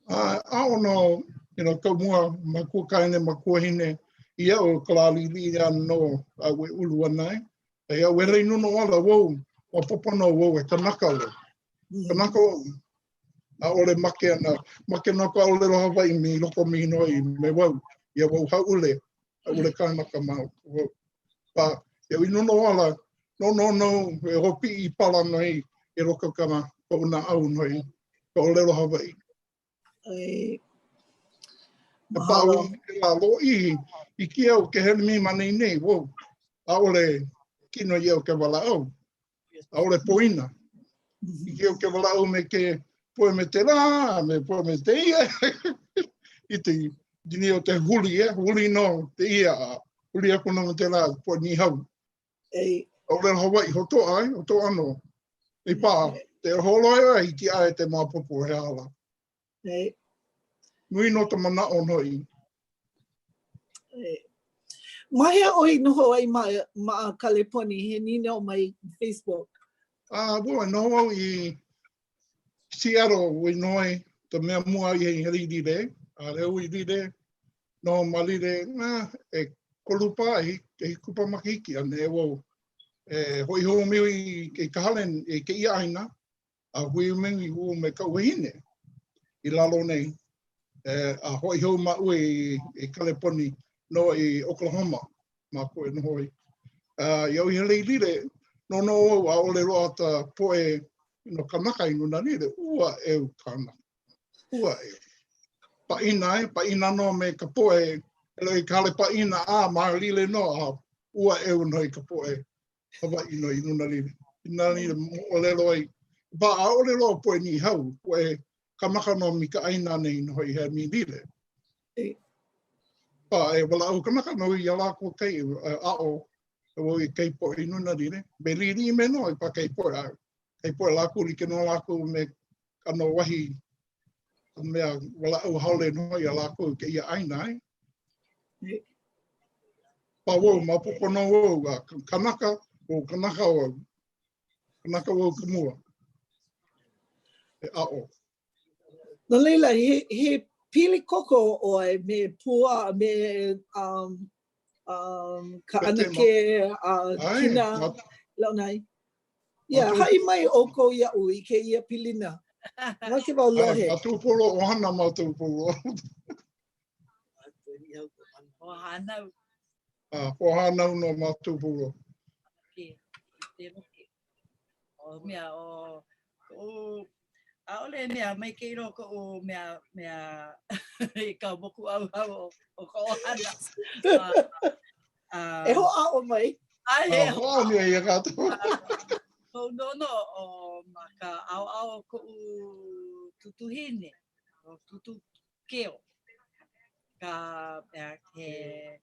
Aʻo nō, you know, kaʻu mua makuakāne makuahine iaʻu ka lā liʻiliʻi ana nō aʻu e ulu ana e. A iaʻu e lei nono ala wau, maopopo nō wau e kanaka wau. Kanaka wau. ʻAʻole make ana, make nō ka ʻōlelo Hawaiʻi me loko mi nō i me wau. Ia wau hāʻule, hāʻule kānaka ma wau. A iaʻu i nono ala, no no no, e hōpiʻi i pala noi i loko ka koʻu naʻau noi ka ʻōlelo Hawaiʻi. ʻAe. E paʻa i kēlā lōʻihi, hiki au ke hele mai ma nei nei, whoa, ʻaʻole kino iaʻu ke walaʻau. ʻAʻole poina. Hiki au ke walaʻau me ke poe me te lā, me poe me te ia. I te dini o te huli, e, huli no te ia, a huli aku no me te lā, poe Niʻihau. Ei. ʻŌlelo Hawaiʻi, hotoʻa, e, hotoʻa no. I pā, te holo e oe, hiki ʻae te maopopo he aha lā. Ei. Nui no ka manaʻo noi. Ei. Ma hea ʻoe i noho ai ma, ma Kaleponi, he nīnau mai Facebook? A, uh, ua noho au i Seattle, ua noho ai ka mea mua i hele i Lile, a leo i Lile, noho ma Lile, na, ʻekolu pā, e, ʻehiku pā makahiki, a neʻe wau e hoʻi hou mai i, i ka hale i kēia ʻāina, a hui mai wau me kaʻu wahine i lalo nei, e, a hoʻi hou māua i, i Kaleponi, no i Oklahoma, mākou e noho ai. Uh, iaʻu i hele i Lile, noʻonoʻo wau, ʻaʻole loaʻa ka poʻe no kanaka i nuna Lile, ua ʻeu kānaka. Ua ʻeu. Paʻina, e, paʻina nō me ka poʻe, hele i ka hale paʻina, a ma Lile nō, a ua ʻeu nō i ka poʻe Hawaiʻi no i nuna Lile. I nā Lile moʻolelo ai. Ba, ʻaʻole loa poʻe Niʻihau, poʻe kanaka no mi ka ʻāina nei no i mi Lile. Ba, e walaʻau kanaka no ia lākou kai e, aʻo wau i kai poʻe i nuna Lile. Me lili me no i pa kai poʻe a kai poʻe lākou like no lākou me ka no wahi ka mea walaʻau haole no ia lākou i kēia ʻāina ai. Pa wau, maopopo nō wau, a kanaka, o kanaka wau. Kanaka wau ka mua. E aʻo. No laila, he, he pili koko ʻoe me Pua a me um, um, ka ʻanakē a Kina Launai. Ia, haʻi mai ʻoukou iaʻu i kēia pilina. Make wau lohe. Ma Tupolo, ʻohana ma Tupolo. Hoahānau. Ah, hoahānau no ma Tupolo. Ke, te roke. O mea, o, koʻu, ʻaʻole mea, maikaʻi loa koʻu mea, mea, i ka mokuʻauhau o, o ka ʻohana. E hoʻāʻo mai. A e hoʻāʻo mai iā kākou. Koʻu noʻonoʻo o ma ka ʻaoʻao o koʻu tūtūhine, o tūtū Keo. Ka mea, he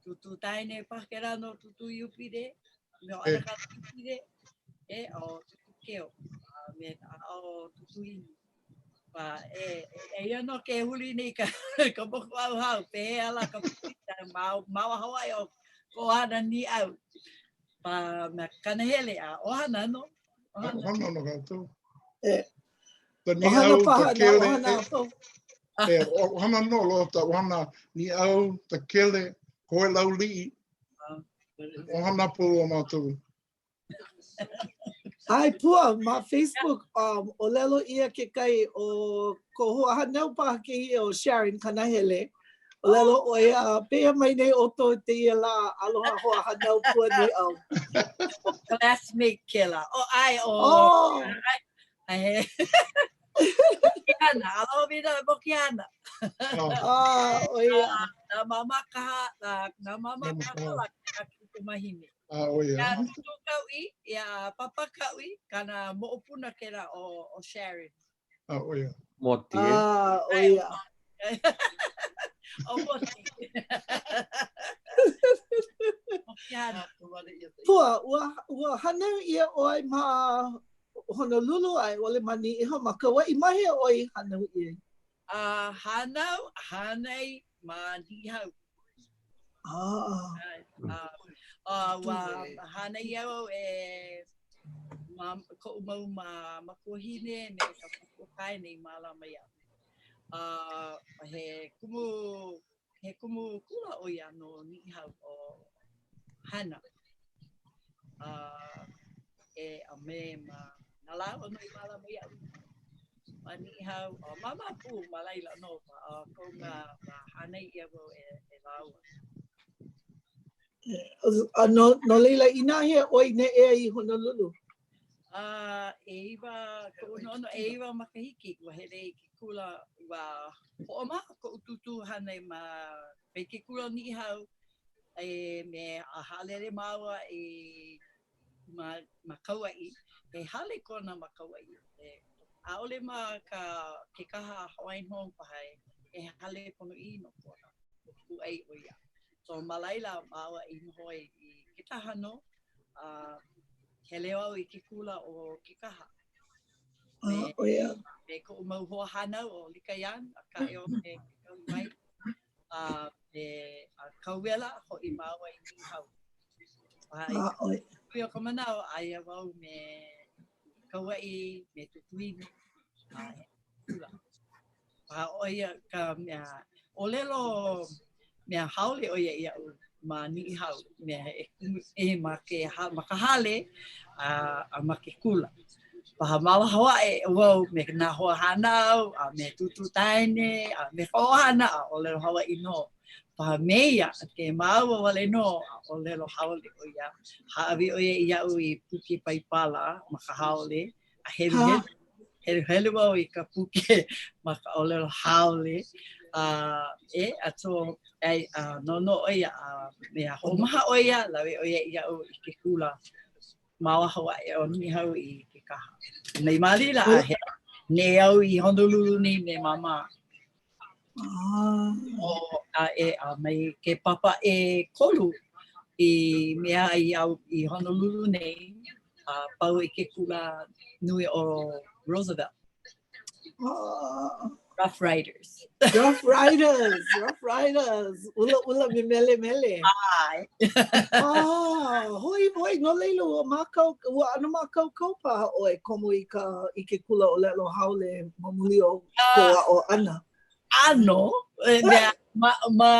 tūtū tāne paha kēlā no tūtū Iupide, me o ʻanakala Iupide, e, o tūtū Keo, a me ʻaoʻao tūtū Inu. Pa, e, eia nō ke huli nei ka, ka mokuʻauhau, pehea lā ka pilina ma, ma Hawaiʻi o ka ʻohana Nīʻau. Pa, mea Kanahele, a ʻohana nō. ʻOhana. ʻOhana nō kākou. E. Ta ʻOhana Niʻau, ta paha nā Kele. ʻohana a pau. E, ʻohana nō loa ta ʻohana Niʻau, ta Kele, Koelauliʻi. ʻOhana pū o mātou. ʻAe, Pua, ma Facebook, um, ʻōlelo ʻia kekahi ʻo kou hoahānau paha kēia ʻo Sharon Kanahele. ʻŌlelo ʻo ia, pehea mai nei ʻoukou i tēia lā, aloha hoahānau Pua Niʻau. Classmate kēlā. O, ʻae, o. Oh! ʻAe. Mokiana, aloha mina Mokiana. Ah, ʻo ia. Nā māmā kaha, nā, nā māmā kaha la ka kukumahine. Ah, ʻo ia. Iā Tūtū Kauʻi, iā Papa Kauʻi, kāna moʻopuna kēlā ʻo, ʻo Sharon. Ah, ʻo ia. Moti. Ah, ʻo ia. ʻO Moti. Mokiana. Pua, ua, ua hānau ʻia ʻoe ma Honolulu a i ʻole ma Niʻihau, ma Kauaʻi, ma hea ʻoe i hānau ʻia ai? A hānau, hānai ma Niʻihau. Ah. A ua hānai au e ma, koʻu mau ma, makuahine me ka makuakāne i mālama iaʻu. A he kumu, he kumu kula ʻo ia no Niʻihau ʻo Hana. A e a me ma na lāua nō i mālama iaʻu. Ma Niʻihau, a māmā pū ma laila nō, a kou mea, ua hānai ʻia wau e, e lāua. A no, no laila, inahea ʻoe i neʻe ai i Honolulu? A ʻeiwa, koʻu noʻonoʻo ʻeiwa makahiki, ua hele i ke kula, ua hoʻomaha koʻu tūtū hānai ma i ke kula o Niʻihau, e me a haʻalele māua i ma, ma Kauaʻi, he hale kona ma Kauaʻi. E, ʻaʻole ma ka Kekaha Hawaiian Home paha, e, he hale ponoʻī nō kona, kūʻai ʻo ia. So ma laila māua i noho ai i Kekaha nō, a hele au i ke kula o Kekaha. Me, oh, yeah. me koʻu mau hoa hānau ʻo Lika Young, a Kaʻeo me Kauwai, a me a Kauwela, hoʻi māua i Niʻihau. A i ah, ka o ka manawa, aia wau me Kauaʻi, me Tutuinu, a kula. A ʻo ia ka mea ʻōlelo mea haole ʻo ia iaʻu ma Niʻihau, mea e kumu e ma ke ma ka hale a, a ma ke kula. Paha māwaho aʻe wau me nā hoa hānau a me Tūtū Taene a me ka ʻohana a ʻōlelo Hawaiʻi nō. Paha me ia, ke māua wale nō a ʻōlelo haole ʻo ia. Hāʻawi ʻo ia iaʻu i puke Paipala ma ka haole A heluhelu, heluhelu wau i ka puke ma ka ʻōlelo haole. A e, a so, ai, a noʻonoʻo ʻo ia, a mea hoʻomaha ʻo ia, lawe ʻo ia iaʻu i ke kula ma waho aʻe o Niʻihau i Kekaha. Nei Malila, a he, neʻe au i Honolulu nei me Māmā. Ah. O, a e, a mai ke papa ʻekolu i mea ai au i Honolulu nei, a pau i ke kula nui o Roosevelt. Ah. Rough Riders. Rough Riders, Rough Riders. ʻUlaʻula me Melemele. ʻAe. ah, hoi, hoi, no laila, ua mākau, ua ʻano mākaukau paha ʻoe komo i ka, i ke kula ʻōlelo haole ma muli o kou aʻo ʻana. ʻAno, e, mea, ma, ma,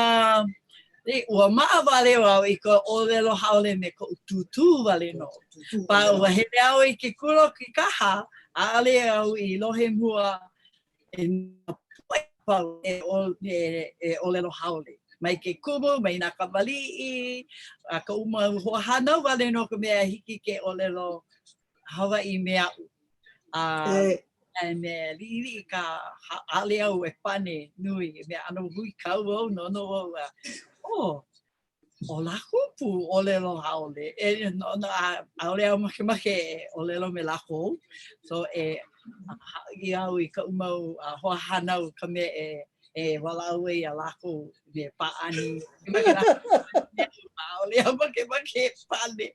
e, ua maʻa wale wau i ka ʻōlelo haole me koʻu tūtū wale nō. Pa, ua hele au i ke kula o Kekaha, ʻaʻole au i lohe mua i nā poʻe a pau e, e, e ʻōlelo haole. Mai ke kumu, mai nā kamaliʻi, a koʻu mau hoahānau wale nō ka mea hiki ke ʻōlelo Hawaiʻi me aʻu. A e mea liʻiliʻi ka ʻaʻole au e pane nui, e mea ʻano huikau wau, noʻonoʻo wau, a, oh, ʻo lākou pū ʻōlelo haole, e noʻonoʻo, a ʻaʻole au makemake e ʻōlelo me lākou. So e haʻi au i kaʻu mau hoahānau ka mea e e walaʻau ai iā lākou me pāʻani. ʻAʻole au makemake e pane.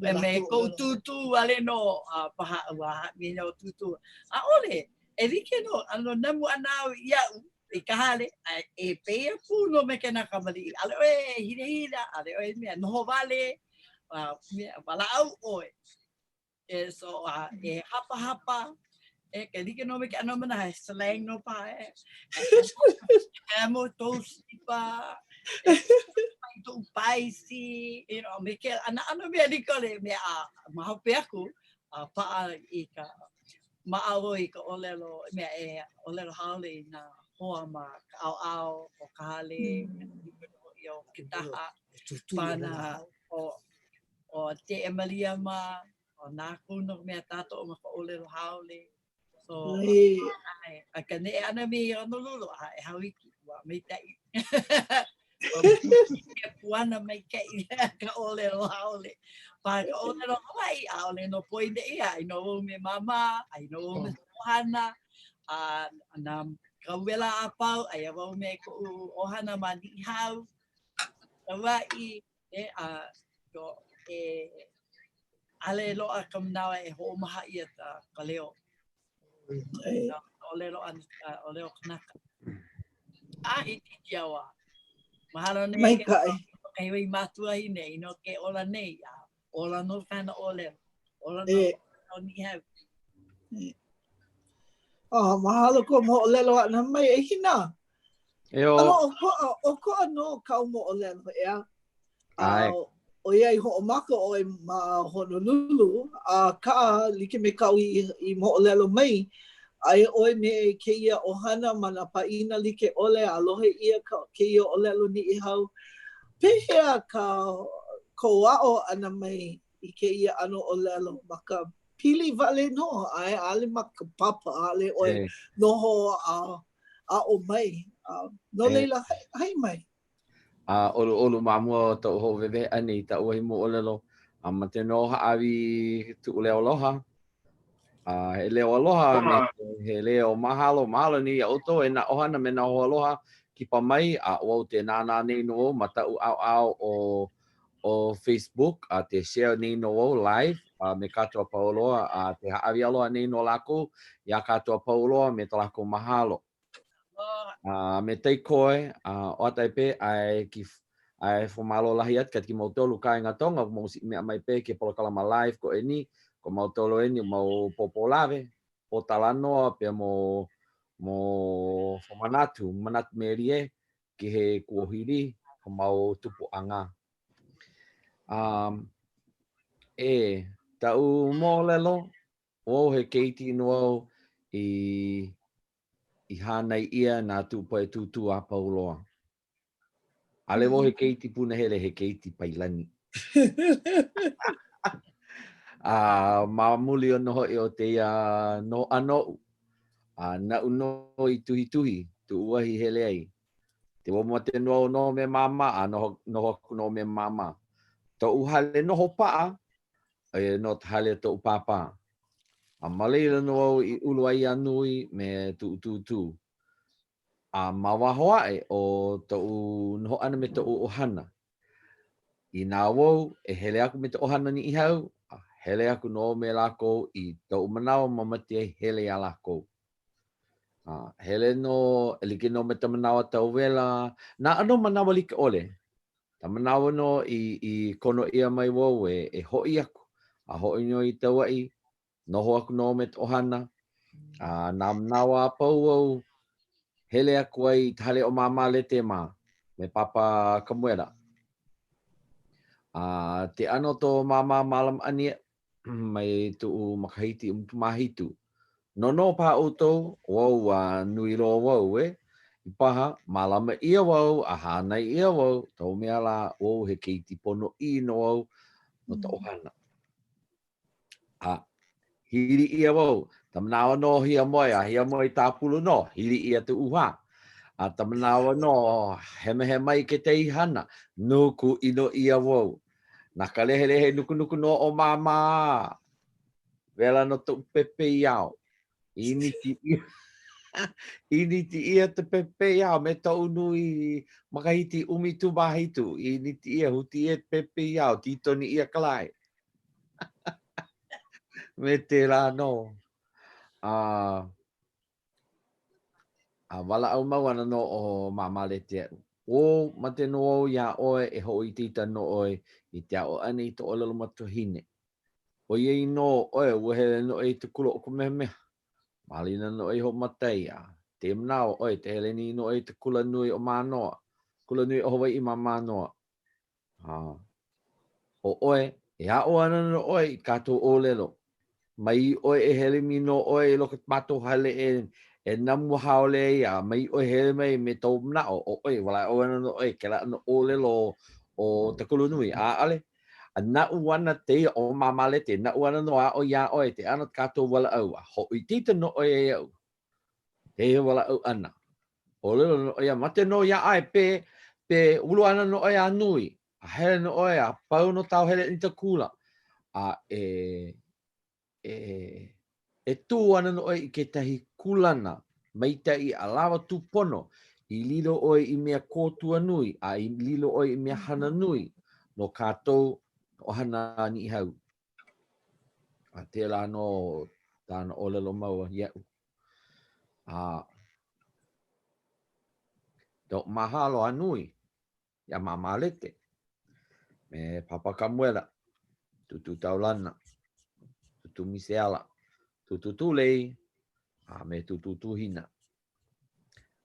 Me, me koʻu tūtū wale nō, a paha ua haʻi mai ʻo tūtū. ʻAʻole, e like nō, ʻano namu ʻana au iaʻu i ka hale, a e pēia pū nō me kēnā kamaliʻi. ʻAʻole ʻoe e hilahila, ʻaʻole ʻoe mea noho wale, a mea walaʻau ʻoe. E, so, a, e hapahapa, e, ke like nō me ke ʻano mana, he slang nō paha e. Camel toe slipa, e, mai toʻu paisi, you know, me ke ana ʻano mea like ʻole, mea a ma hope aku, a paʻa i ka maʻa wau i ka ʻōlelo, mea e ʻōlelo haole i nā hoa ma ka ʻaoʻao o ka hale, mm. o Kekaha, pana, o ʻo Te Emalia mā, ʻo lākou nō mea tākoʻo ma ka ʻōlelo haole. So, ʻae, a ka neʻe ʻana me i Honolulu, a e hauiki, ua maikaʻi. ʻO puana maikaʻi ka ʻōlelo haole. Pa ka ʻōlelo Hawaiʻi, ʻaʻole nō poina ʻia, ai nō wau me māmā, ai nō wau me ʻohana, a nā kauwela a pau, aia wau me koʻu ʻohana ma Niʻihau, Kauaʻi, E, a, e, ʻaʻole loaʻa ka manawa e hoʻomaha ʻia ka, ka leo. E. ʻōlelo ʻana, ʻōlelo kanaka. A hiki i kēia wā. Mahalo nei. Maikaʻi. Kahi wai mākuahine i no ke ola nei. A ola nō kāna ʻōlelo. Ola nō e. o Niʻihau. E. Oh, mahalo kou moʻolelo ʻana mai. E Hina, E o. ʻAno ʻokoʻa, ʻokoʻa nō kāu moʻolelo, ʻeā? ʻAe. ʻOiai hoʻomaka ʻoe ma Honolulu, akā like me kāu i, i moʻolelo mai, aia ʻoe me kēia ʻohana ma nā pāʻina like ʻole a lohe ʻia ka, kēia ʻōlelo Niʻihau. Pehea ka kou aʻo ʻana mai i kēia ʻano ʻōlelo ma ka. pili wale nō, ʻae, ʻaʻole ma ka papa, ʻaʻole ʻoe noho a aʻo mai. No laila, haʻi mai. A ʻoluʻolu ma mua o toʻu hoʻowewehe ʻana i taʻu wahi moʻolelo, a mate nō hāʻawi tuʻu leo aloha. A he leo aloha me he leo mahalo, mahalo nui iā ʻoutou e nā ʻohana me nā hoaaloha kipa mai, a ʻo au te nānā nei nō au ma taʻu ʻaoʻao o o Facebook, a te share nei nō au live a me kātou a pau loa, a te hāʻawi aloha nei nō lākou iā kātou a pau loa me ta lākou mahalo. A me tai koe, a o atai pe, ae ki ae fo malo lahi at ka ki mau tolu kai nga tonga mo si mea mai pe ke polokalama live ko eni ko mau tolu eni mau popo lave po talanoa pe mo mo fo manatu manatu merie ki he kuohili ko mau tupu anga. Um, e, taʻu moʻolelo, ʻO he keiki nō au i i hānai ʻia nā tūpoe tūtū a pau loa. ʻAʻole wau he keiki punahele, he keiki pailani. A ma muli nō hoʻi o tēia noho ʻana oʻu, a naʻu nō i tuhituhi tuʻu wahi i hele ai. Te wā mate nō au noho me Māmā, a noho, noho aku nō me Māmā. Toʻu hale noho paʻa, ʻo ia nō ka hale o toʻu pāpā. A ma laila nō au i ulu ai a nui me tuʻu tūtū. A ma waho aʻe o toʻu noho ʻana me toʻu ʻohana. Inā wau e hele aku me ta ʻohana Niʻihau, a hele aku nō me lākou i toʻu manawa mamate ai hele iā lākou. A hele nō, e like nō me ta manawa tauwela, nā ʻano manawa like ʻole. Ta manawa nō i, i kono ʻia mai wau e, e hoʻi aku, a hoʻi nō i Kauaʻi, noho aku nō me ta ʻohana, a nā manawa a pau au, hele aku ai i ka hale o Māmā Lete mā, me Pāpā Kamuela. A te ʻano tō Māmā mālama ʻana iaʻu, mai tuʻu makahiki 17. No nō paha ʻoutou, wau ua nui loa wau, e. I paha, mālama ʻia wau a hānai ʻia wau, tou mea lā, wau he keiki ponoʻī nō au no ta ʻohana. A hili ʻia wau, ta manawa nō hiamoe a hiamoe tāpulu nō, hili ʻia tuʻu hā. A ta manawa nō hemahema i kekahi hana, nuku ʻino ʻia wau. Na ka lehelehe nukunuku nō o Māmā. Wela no toʻu pepeiao. ʻĪniki ʻia, ʻīniki ʻia te pepeiao me toʻu nui makahiki 17. ʻĪniki ʻia, huki ʻia te pepeiao, tītoni ʻia ka lae. Me tēlā nō. A, A walaʻau mau ana nō ʻo Māmā Lete iaʻu. Ō, mate nō au iā ʻoe e hoʻoitaita nō ʻoe i te aʻo ʻana i ta ʻōlelo makuahine. ʻOiai nō ʻoe ua hele nō ʻoe i te kula ʻo Kamehameha. Ma laila nō ʻoe i hoʻomaka ai, a te manawa ʻoe te hele nei nō ʻoe i te kula nui o Mānoa, kula nui o Hawaiʻi ma Mānoa. A ʻo ʻoe, e aʻo ana nō ʻoe i kātou ʻōlelo. Mai ʻoe e hele mai nō ʻoe i loko o mātou hale e, e namu haole ai, a mai ʻoe hele mai me tou manaʻo, ʻo ʻoe, walaʻau ana nō ʻoe kēlā ʻano ʻōlelo o ta kula nui. ʻAʻole. A naʻu ana tēia ʻo Māmā Lete, naʻu ana nō aʻo iā ʻoe te ʻano kātou walaʻau, a hoʻoitaita nō ʻoe iaʻu. Tēia walaʻau ʻana. ʻŌlelo nō ʻo ia, mate nō iā ʻae, pe, pe ulu ana nō ʻoe a nui, a hele nō ʻoe a pau nō tāu hele i ta kula, a e, e, e tū ana nō ʻoe i kekahi kūlana maikaʻi a lawa tūpono, i lilo ʻoe i mea kōtua nui, a i lilo ʻoe i mea hana nui no kātou ʻohana Niʻihau. A tēlā nō tāna ʻōlelo mau iaʻu. A toʻu mahalo a nui iā Māmā Lete me Papa Kamuela, Tūtū Taulana, Tūtū Miseala, Tūtū Tūlei, a me Tūtū Tūhina.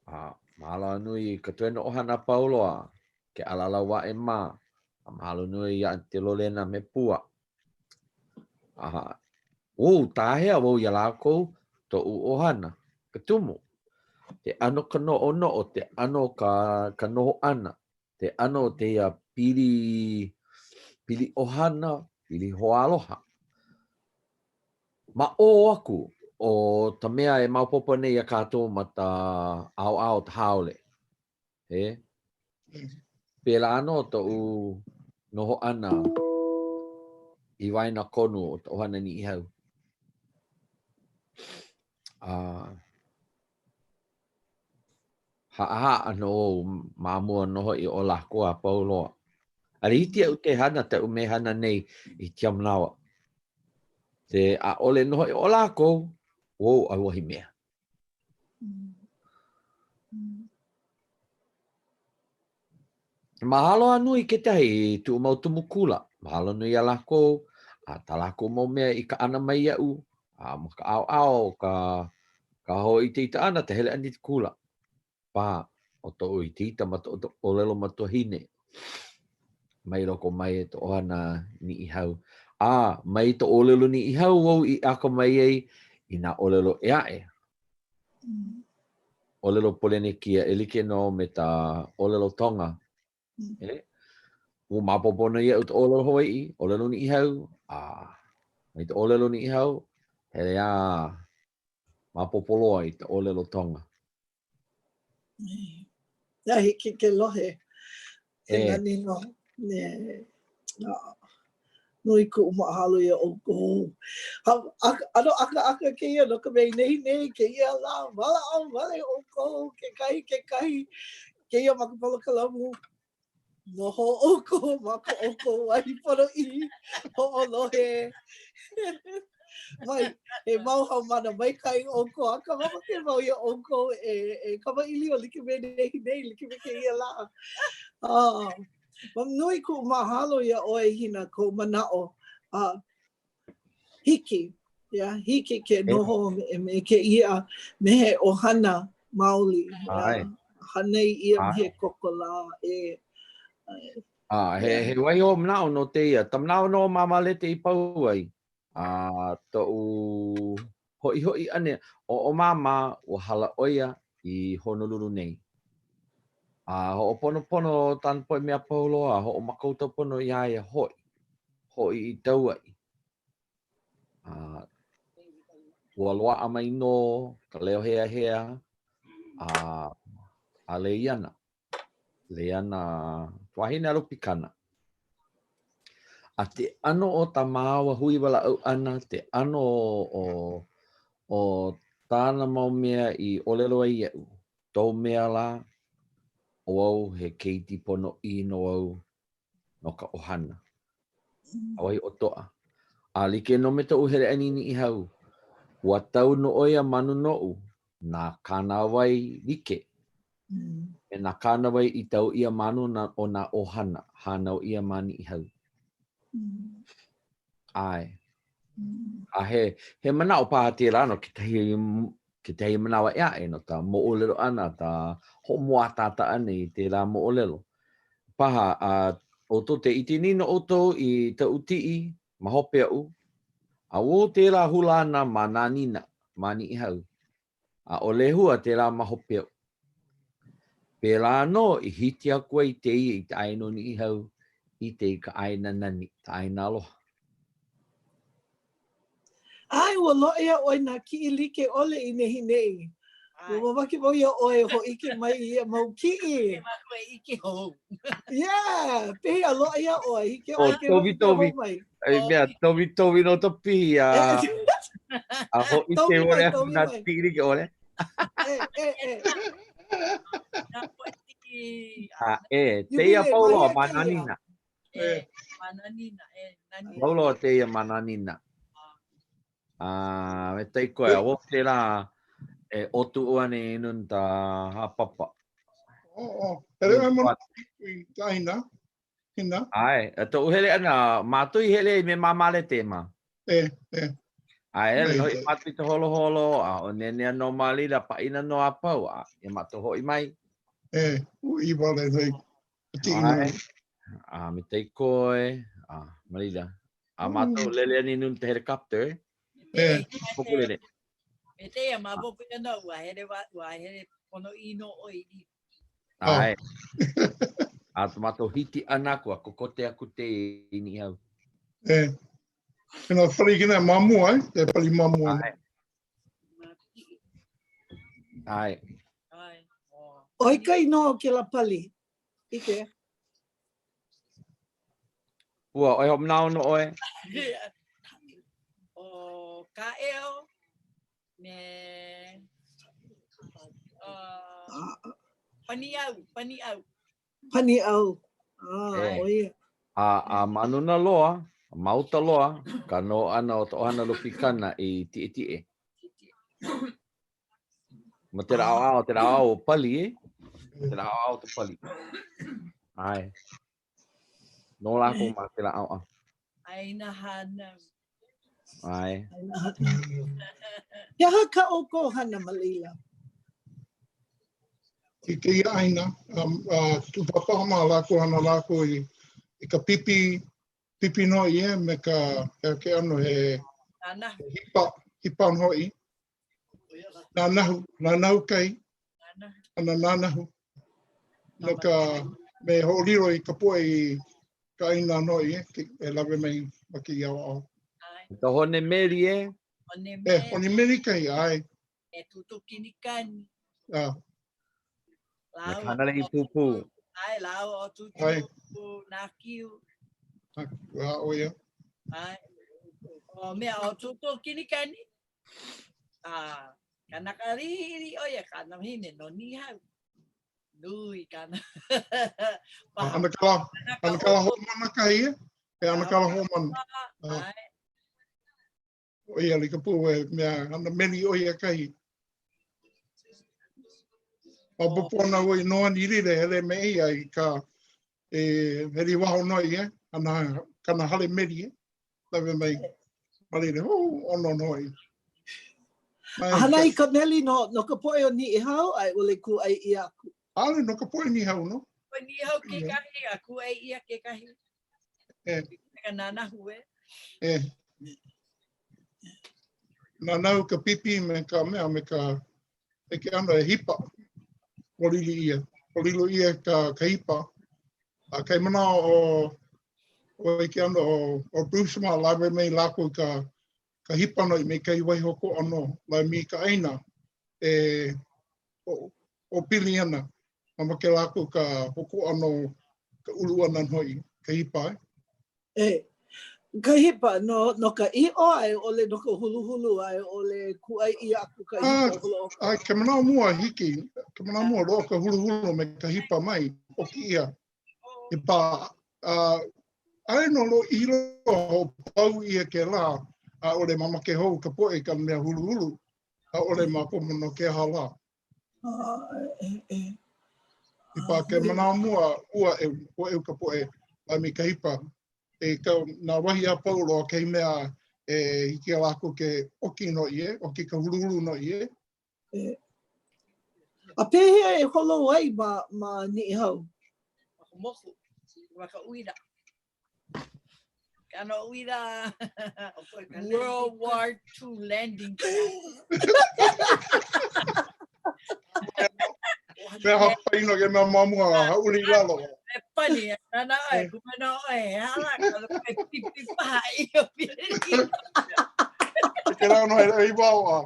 A mahalo a nui i ka toena ʻohana a pau loa, ke ʻAlalawaʻe mā, a mahalo nui iā Aunty Lolena me Pua. A ʻō, tāhea wau iā lākou, toʻu ʻohana, ka tumu. Te ʻano ka noʻonoʻo, te ʻano ka, ka noho ʻana, te ʻano o tēia pili, pili ʻohana, pili hoaaloha. Ma ʻō aku o ta mea e maopopo nei iā kātou ma ta ʻaoʻao o ta haole. E? Pēlā nō toʻu noho ʻana i waena konu o ta ʻohana Niʻihau. A haʻahaʻa nō au ma mua nō hoʻi o lākou a pau loa. ʻAʻole hiki iaʻu ke hana kaʻu mea hana nei i kēia manawa. Te ʻaʻole nō hoʻi ʻo lākou, wou auahi mea. Mahalo a nui kekahi i kuʻu mau kumu kula. Mahalo nui iā lākou a tā lākou mau mea i kaʻana mai iaʻu a ma ka ʻaoʻao o ka ka hoʻoitaʻita ʻana ka hele ʻana i ke kula. Pā o toʻu itaita ma toʻu ʻōlelo makuahine mai loko mai e to ʻohana Niʻihau. A mai to ʻōlelo Niʻihau wau i akamai ai i nā ʻōlelo ʻē aʻe. ʻōlelo Polenekia e like nō me ta ʻōlelo Tonga. E? Ua maopopo nō iaʻu ta ʻōlelo Hawaiʻi, ʻōlelo Niʻihau, a mai ta ʻōlelo Niʻihau, hele a maopopo loa i ta ʻōlelo Tonga. Ia hiki ke lohe. He nani nō. Nui kuʻu mahalo iā ʻoukou. ʻAno ʻakaʻaka kēia no ka mea i nehinei kēia lā, walaʻau wale ʻoukou kekahi kekahi kēia ma ka polokalamu. Noho ʻoukou ma ko ʻoukou wahi ponoʻī, hoʻolohe. Mai, he mau haumāna maikaʻi ʻoukou, akā mamake wau iā ʻoukou e, e kamaʻilio like me nehinei, like me kēia lā. Uh, nui kuʻu mahalo iā ʻoe, Hina, kou manaʻo. Uh, hiki, yeah, hiki ke noho me, me kēia, me he ʻohana maoli. Yeah, hānai ʻia me he koko lā, e. A, he, he wahi hoʻomanaʻo nō tēia. Ta manaʻo nō Māmā Lete i pau ai. A toʻu hoʻihoʻi ʻana, ʻo, ʻo Māmā, ua hala ʻo ia i Honolulu nei. A hoʻoponopono tāna poʻe mea pau loa, a hoʻomākaukau pono iā ia hoʻi, hoʻi i Kauaʻi. A ua loaʻa mai nō ka leo heahea a, a Leiana. Leiana wahine a Lupikana. A ke ʻano o tā māua hui walaʻau ʻana, ke ʻano o, o tāna mau mea i ʻōlelo ai iaʻu, tou mea lā, ʻo au he keiki ponoʻī nō au no ka ʻohana. A wahi ʻotoʻa. A like nō me toʻu hele ʻana i Niʻihau, ua tau nō ʻo ia ma nuna oʻu nā kānāwai like me nā kānāwai i tau ʻia ma nuna o nā ʻohana hānau ʻia ma Niʻihau. ʻAe. A he, he manaʻo paha tēlā no kekahi kekahi manawa ʻē aʻe no ka moʻolelo ʻana, ka hoʻomōakāka ʻana i tēlā moʻolelo. Paha, a ʻoukou te ʻike nei nō ʻoukou i kaʻu kiʻi ma hope oʻu, a ua tēlā hula ʻana ma Nānina, ma Niʻihau, a ʻo Lehua tēlā ma hope oʻu. Pēlā nō i hiki aku ai kēia i ka ʻāina o Niʻihau ʻike i ka ʻāina nani, ka ʻāina aloha. ʻAe, ua loaʻa iā ʻoe nā kiʻi like ʻole i nehinei. Ua mamake wau iā ʻoe e hōʻike mai i ia mau kiʻi. E mākou e ʻike hou. Yeah, pehea loaʻa iā ʻoe, hiki ʻoe ke tobi, hōʻike tobi. hou mai. I mea, tobitobi nō ta pihi a, a hōʻike Tobi mai, ʻole aku tobi nā mai. kiʻi like ʻole. E, e, e. Nā poʻe kiʻi. A e, tēia Jubilee, pau loa mahea ma kēia. Nānina. E, ma Nānina, e, Nānina. Pau loa tēia ma Nānina. A me taikoe, a wo tēlā e otu ua nei nun ta hāpapa. Oh, oh. Hele ʻoe mo i ka ʻāina, hina. ʻAe, a toʻu hele ʻana, mātou i hele ai me Māmā Lete ma. E, e. A e, hele hoʻi mātou i ka holoholo, a hoʻonenea nō ma laila, paʻina nō a pau, a iā mātou hoʻi mai. E, uʻi wale hoʻi. ʻAe, a me taikoe, a ma laila. A mātou lele ani nun ta helicopter, E. Hokulele. Me te ia maopopo ia no, ua hele, wa, ua hele ponoʻī nō ʻoe i li. ʻAe. A tā mātou hiki ʻana aku a kokote aku te i Niʻihau. E. Kena pali kena mamua, eh? Te pali mamua. Ai. Ai. Ai. ʻOi ka inoa o kela pali. ʻIke. Ua, ʻoe hoʻomanaʻo no ʻoe? ʻO Kāʻeo me uh, Paniau, Paniau. Paniau. Ah, Eh. ʻo ia. A, a ma nuna loa, ma uka loa, ka noho ʻana o ka ʻohana Lopikana i Tiʻetiʻe. Ma tela ʻaoʻao, tela ʻaoʻao o pali, e? Tela ʻaoʻao o ka pali. ʻAe. Noho lākou ma kela ʻaoʻao. ʻĀina hānau. ʻAe. ʻĀina hānau. He aha kā ʻoukou hana ma laila? I kēia ʻāina, um, uh, tūpāpaʻa ma lākou hana lākou i, i ka pipi, pipi nō ia me ka, ke, ke ʻano he, Nānahu. he hipa, hipa nō hoʻi. Nānahu, nānahu kai, ana nānahu. No ka, me hoʻolilo i ka poʻe i ka ʻāina nō ia, e lawe mai ma kēia ʻaoʻao. Ka hone meli e? Hone E, meli. hone meli kai, ʻae. E tūtū kinikani. Ah. Me ka hana lei pūpū. ʻAe, lāua ʻo tūtū, ʻAe. nākiu. A, ʻo ia. ʻAe. ʻO mea, ʻo tūtū kinikani. A kanaka liʻiliʻi ʻo ia, kāna wahine no Niʻihau. Nui kāna. ʻAnakala, ʻAnakala Hoʻomana kahi ia? E ʻAnakala Hoʻomana. ʻAe. ʻO ia like pū e mea hana meli ʻo ia kahi. Maopopo ana ua i noani lile hele me ia i ka e hele i waho nō ia, ana kana hale meli e. Lawe mai ma laila, hū, ʻono nō i. A hana i ka meli no, no ka poʻe o Niʻihau a i ʻole kūʻai ʻia aku? ʻAʻole no ka poʻe Niʻihau nō. Poʻe Niʻihau kekahi, a kūʻai ʻia kekahi. E. Ka nānahu e. E. Nānahu ka pipi me ka mea, me ka, me ke ʻano he hipa. Hoʻolili ʻia. Hoʻolilo ʻia ka, ka hipa. A kai manaʻo o, o i ke ʻano o, o Bruce mā lawe mai lākou i ka, ka hipa nō i me kahi wahi ʻokoʻa nō, lawe mai i ka ʻāina e hoʻopili ana. Mamake lākou ka ʻokoʻa no ka ulu ʻana nō i ka hipa. E. Ka hipa, no, no ka ʻiʻo a i ʻole no ka huluhulu a i ʻole kūʻai ʻia aku ka hipa holoʻokoʻa? A, ke manaʻo mua hiki, ke manaʻo mua loaʻa ka huluhulu me ka hipa mai, ʻoki ʻia. Hipa, a, aia nō lōʻihi loa hoʻopau ʻia kēlā, ʻaʻole mamake hou ka poʻe i ka mea huluhulu, ʻaʻole maopopo no ke aha lā. Hipa ke manawa mua, ua e ua ka poʻe lawe mai ka hipa. E ka, nā wahi a pau loa kahi mea e hiki iā lākou ke ʻoki nō ia, ʻoki ka huluhulu nō ia. E. A pehea e holo ai ma, ma Niʻihau? Ma ka moku, ma ka uila. Ka no uila World War II landing Mea hapai no ke mea mamua hāʻule i lalo. E pani, nana ʻoe, kumana ʻoe, he ala ka lo e pipi paha i o pili. Ke lau no he i wao a,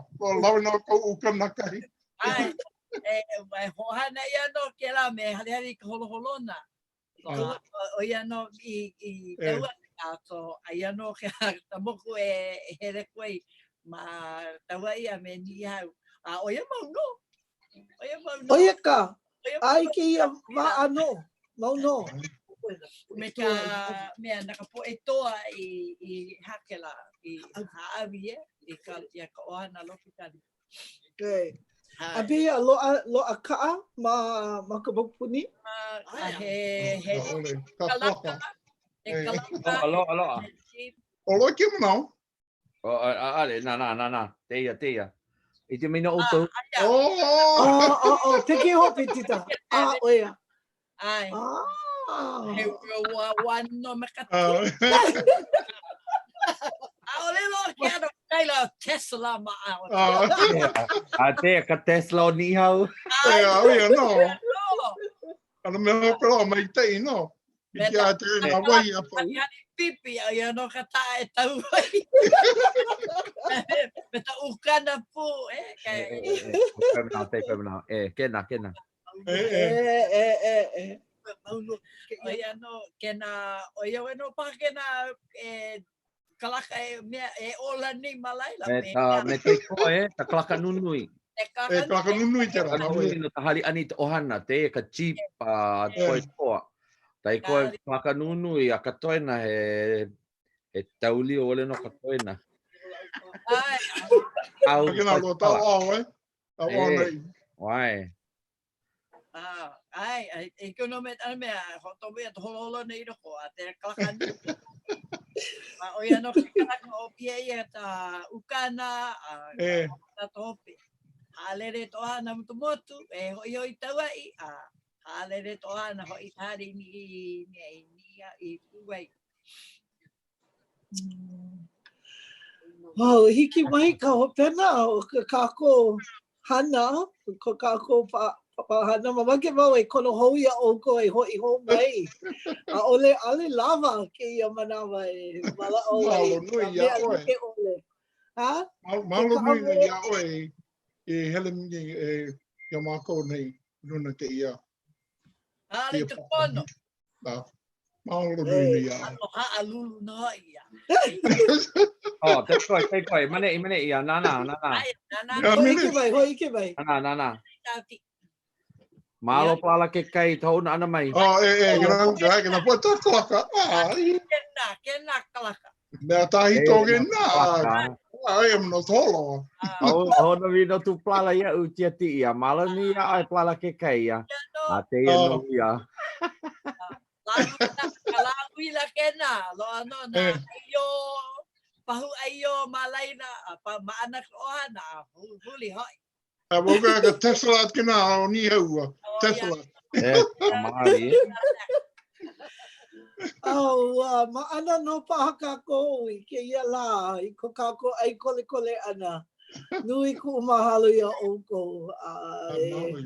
lawe no ka ukana kahi. Ai, e, e hoʻohana ʻia nō kēlā me halihali i ka holoholona. ʻO ia nō i, i kaua, a so, aia nō ka moku e hele aku ai ma Kauaʻi a me Niʻihau. A ʻo ia mau nō. ʻO ia mau nō. ʻO ia ka, a i kēia wā ʻānō, mau nō. Me ka mea na ka poʻe toa i, i hakela, i hāʻawi e, i ka, ia ka ʻohana Lopikana. Okay. A pehea, loaʻa, loaʻa kaʻa ma, ma ka mokupuni? A he, he, kalaka, he kalaka. Loaʻa, loaʻa, loaʻa. ʻO loa ke manaʻo. O, ʻaʻole, nā, nā, nā, nā, tēia, tēia. I te mina ʻoukou. Oh! Oh, oh, oh, peke hope, tita. Ah, ʻo ia. ʻAe. Ah. He ua ua no me ka ʻAʻole loa ke ʻano kaila Tesla ma ʻao. A te ka Tesla o Niʻihau. Ea, ʻo ia nō. Ana mea hope loa maikaʻi nō. Hiki a te nā wahi a pau. Hali pipi, a ia no ka ta'a e tau ai. Me ta ukana pū, e. E, e, e, e. Koe mana, te koe mana. E, kena, kena. E, e. E, e, e, e. Maunu, o ia no, kena, o ia no paha kena, e, kalaka e mea e ola nei ma laila. Me ta, me te koe, e, ta kalaka nunui. E kalaka nunui te rā. Nunui no ta hali ani te ohana, te e ka jeep a toi toa. Ta i koe kalaka nunui a ka toena he, he taulio wale no ka toena. Ai. Au, Kena lo tau ao e. Tau ao nei. Wai. Ah, ai, ai, e kono me tana mea, ho tō mea te holoholo nei roko, a te kalaka nui. A o ia no ke kalaka o pia ia ta ukana, a e. ta tohope. Haalere to ana mo to motu, e hoi hoi tauai, a haalere to ana hoi tari ni i, ni i, ni i, i uai. Oh, hiki mai ka hopena o ka kākou hana, ko kākou papahana. Mamake wau e kono hou iā ʻoukou e hoʻi hou mai. ʻAʻole, ʻaʻole lawa kēia manawa e walaʻau ai. Mahalo nui iā ʻoe. Like ʻole. Ha? Mahalo nui iā ʻoe i hele e iā mākou nei nuna kēia. ʻAʻole te pono. Mahalo nui nei iā. ʻAno haʻalulu nō ia. Oh, te koe, te koe, maneʻi, maneʻi, a nānā, nānā. Nā Hōʻike mai, hōʻike mai. Nānā, nānā. Malo pala ke kai, ta hoʻouna ʻana mai. Oh, e, e, kena, kena, kena poe ta kalaka. Ah, Kena, kena kalaka. Mea tahi toge na. Ai, am no tolo. Oh, oh, no vi no tu plala ia u tia ti ia. Malo ni ia ai plala ke kai ia. A te ia no ia. Ka lāhui la kena, loa no nā aio, pahu aio ma laila, a pa maʻana ka ʻohana, a huli hoʻi. A mo ka ka Tesla at kena o ni haua. Tesla. E, kamari. Oh, uh, maʻana nō paha kākou i kēia lā, i ko kākou ʻai kolekole ʻana. Nui kuʻu mahalo iā ʻoukou. ʻAe,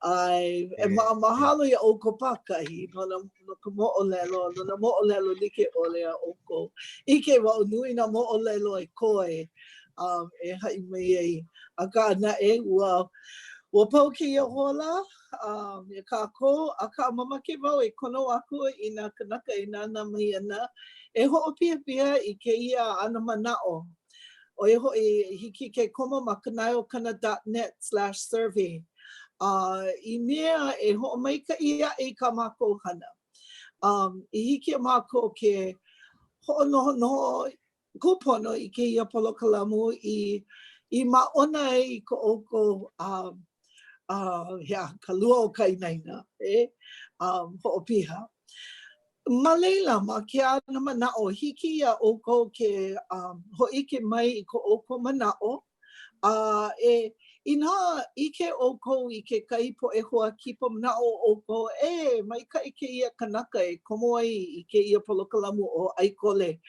ʻae, e ma mahalo iā ʻoukou pākahi no, na, no ka moʻolelo, no nā moʻolelo like ʻole a ʻoukou. ʻIke wau nui nā moʻolelo e koe um, e haʻi mai ai. Akā naʻe, ua, ua pau kēia hola um, iā kākou, akā mamake wau e kono aku i nā kanaka e nānā mai ana e hoʻopihapiha i kēia ana manaʻo. ʻO ia hoʻi, hiki ke komo ma kanaeokana dot net slash survey a i mea e hoʻomaikaʻi aʻe i kā mākou hana. Um, i hiki iā mākou ke hoʻonohonoho kūpono i kēia polokalamu i i māʻona ai i ko ʻoukou um, uh, he aha, ka lua o ka inaina, e, um, hoʻopiha. Ma laila, ma ke ana manaʻo, hiki iā ʻoukou ke um, hōʻike mai i ko ʻoukou manaʻo, a e, inā ʻike ʻoukou i kekahi poʻe hoa kipa manaʻo ʻoukou, e, maikaʻi kēia kanaka e komo ai i kēia polokalamu ʻo ʻAikole.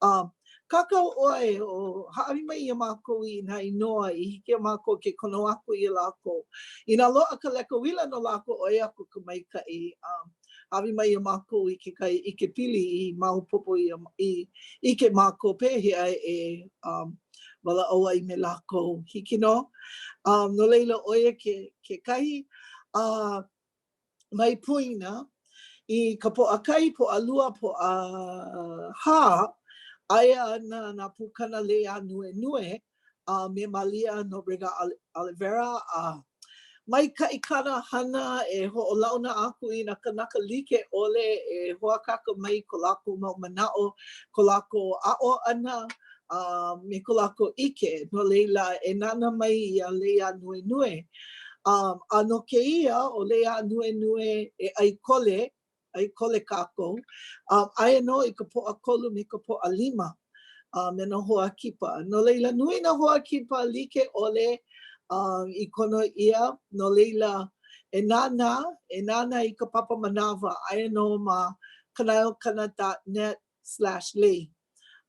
A, kākau ʻoe, o hāʻawi mai iā mākou i nā inoa i hiki iā mākou ke kono aku iā lākou. Inā loaʻa ka leka uila no lākou, ʻoi aku ka maikaʻi. A, hāʻawi mai iā mākou i kekahi ʻikepili i maopopo ia, i ʻike mākou pehea e um, walaʻau ai me lākou. Hiki nō. Um, no laila, ʻo ia ke, kekahi. A uh, mai poina i ka Pōʻakahi, Pōʻalua, Pōʻahā, aia ana nā pukana Lei Ānuenue a me Malia Nobrega Oliveira a maikaʻi kāna hana e hoʻolauna aku i nā kanaka like ʻole e hoakaka mai ko lākou mau manaʻo, ko lākou aʻo ʻana, a me ko lākou ʻike. No laila, e nānā mai iā Lei Ānuenue. Um, a no kēia, ʻo Lei Ānuenue e ʻai kole, ʻai kole kākou, um, aia nō i ka Pōʻakolu me ka Pōʻalima uh, me nā hoa kipa. No laila, nui nā hoa kipa like ʻole um, i kono ʻia, no laila, e nānā, e nānā i ka papa manawa, aia nō ma kanaeokana.net slash lei.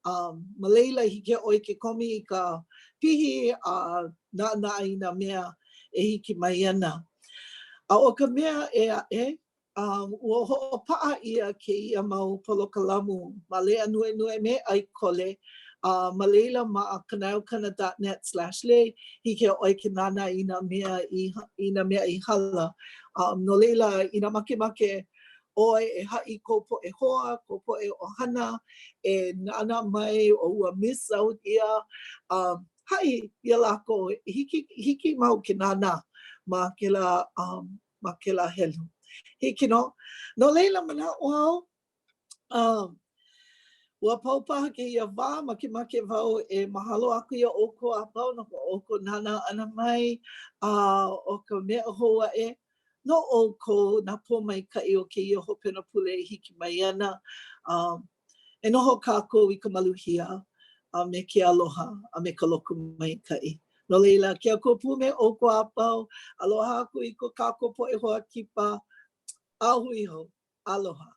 Um, ma laila, hiki iā ʻoe ke komi i ka pihi a nānā i nā mea e hiki mai ana. A ʻo ka mea ʻē aʻe. Um, ua hoʻopaʻa ʻia kēia mau polokalamu ma Lei Ānuenue me ʻAikole, a ma laila ma kanaeokana dot net slash lei, hiki iā ʻoe ke nānā i nā mea i, i nā mea i hala. Um, no laila, inā makemake ʻoe e haʻi i kou poʻe hoa, kou poʻe ʻohana, e nānā mai o ua miss out ʻia, um, haʻi iā lākou, hiki, hiki mau ke nānā ma kēlā, um, ma kēlā helu. Hiki nō. No laila, manaʻo au, um, ua pau paha kēia wā, makemake wau e mahalo aku iā ʻoukou a pau no ko ʻoukou nānā ʻana mai, a ʻo ka mea hou aʻe, no ʻoukou nā pōmaikaʻi o kēia hopena pule e hiki mai ana. Um, e noho kākou i ka maluhia a me ke aloha a me ka lokomaikaʻi. No laila, ke Akua pū me ʻoukou a pau, aloha aku i ko kākou poʻe hoa kipa, a hui hou. Aloha.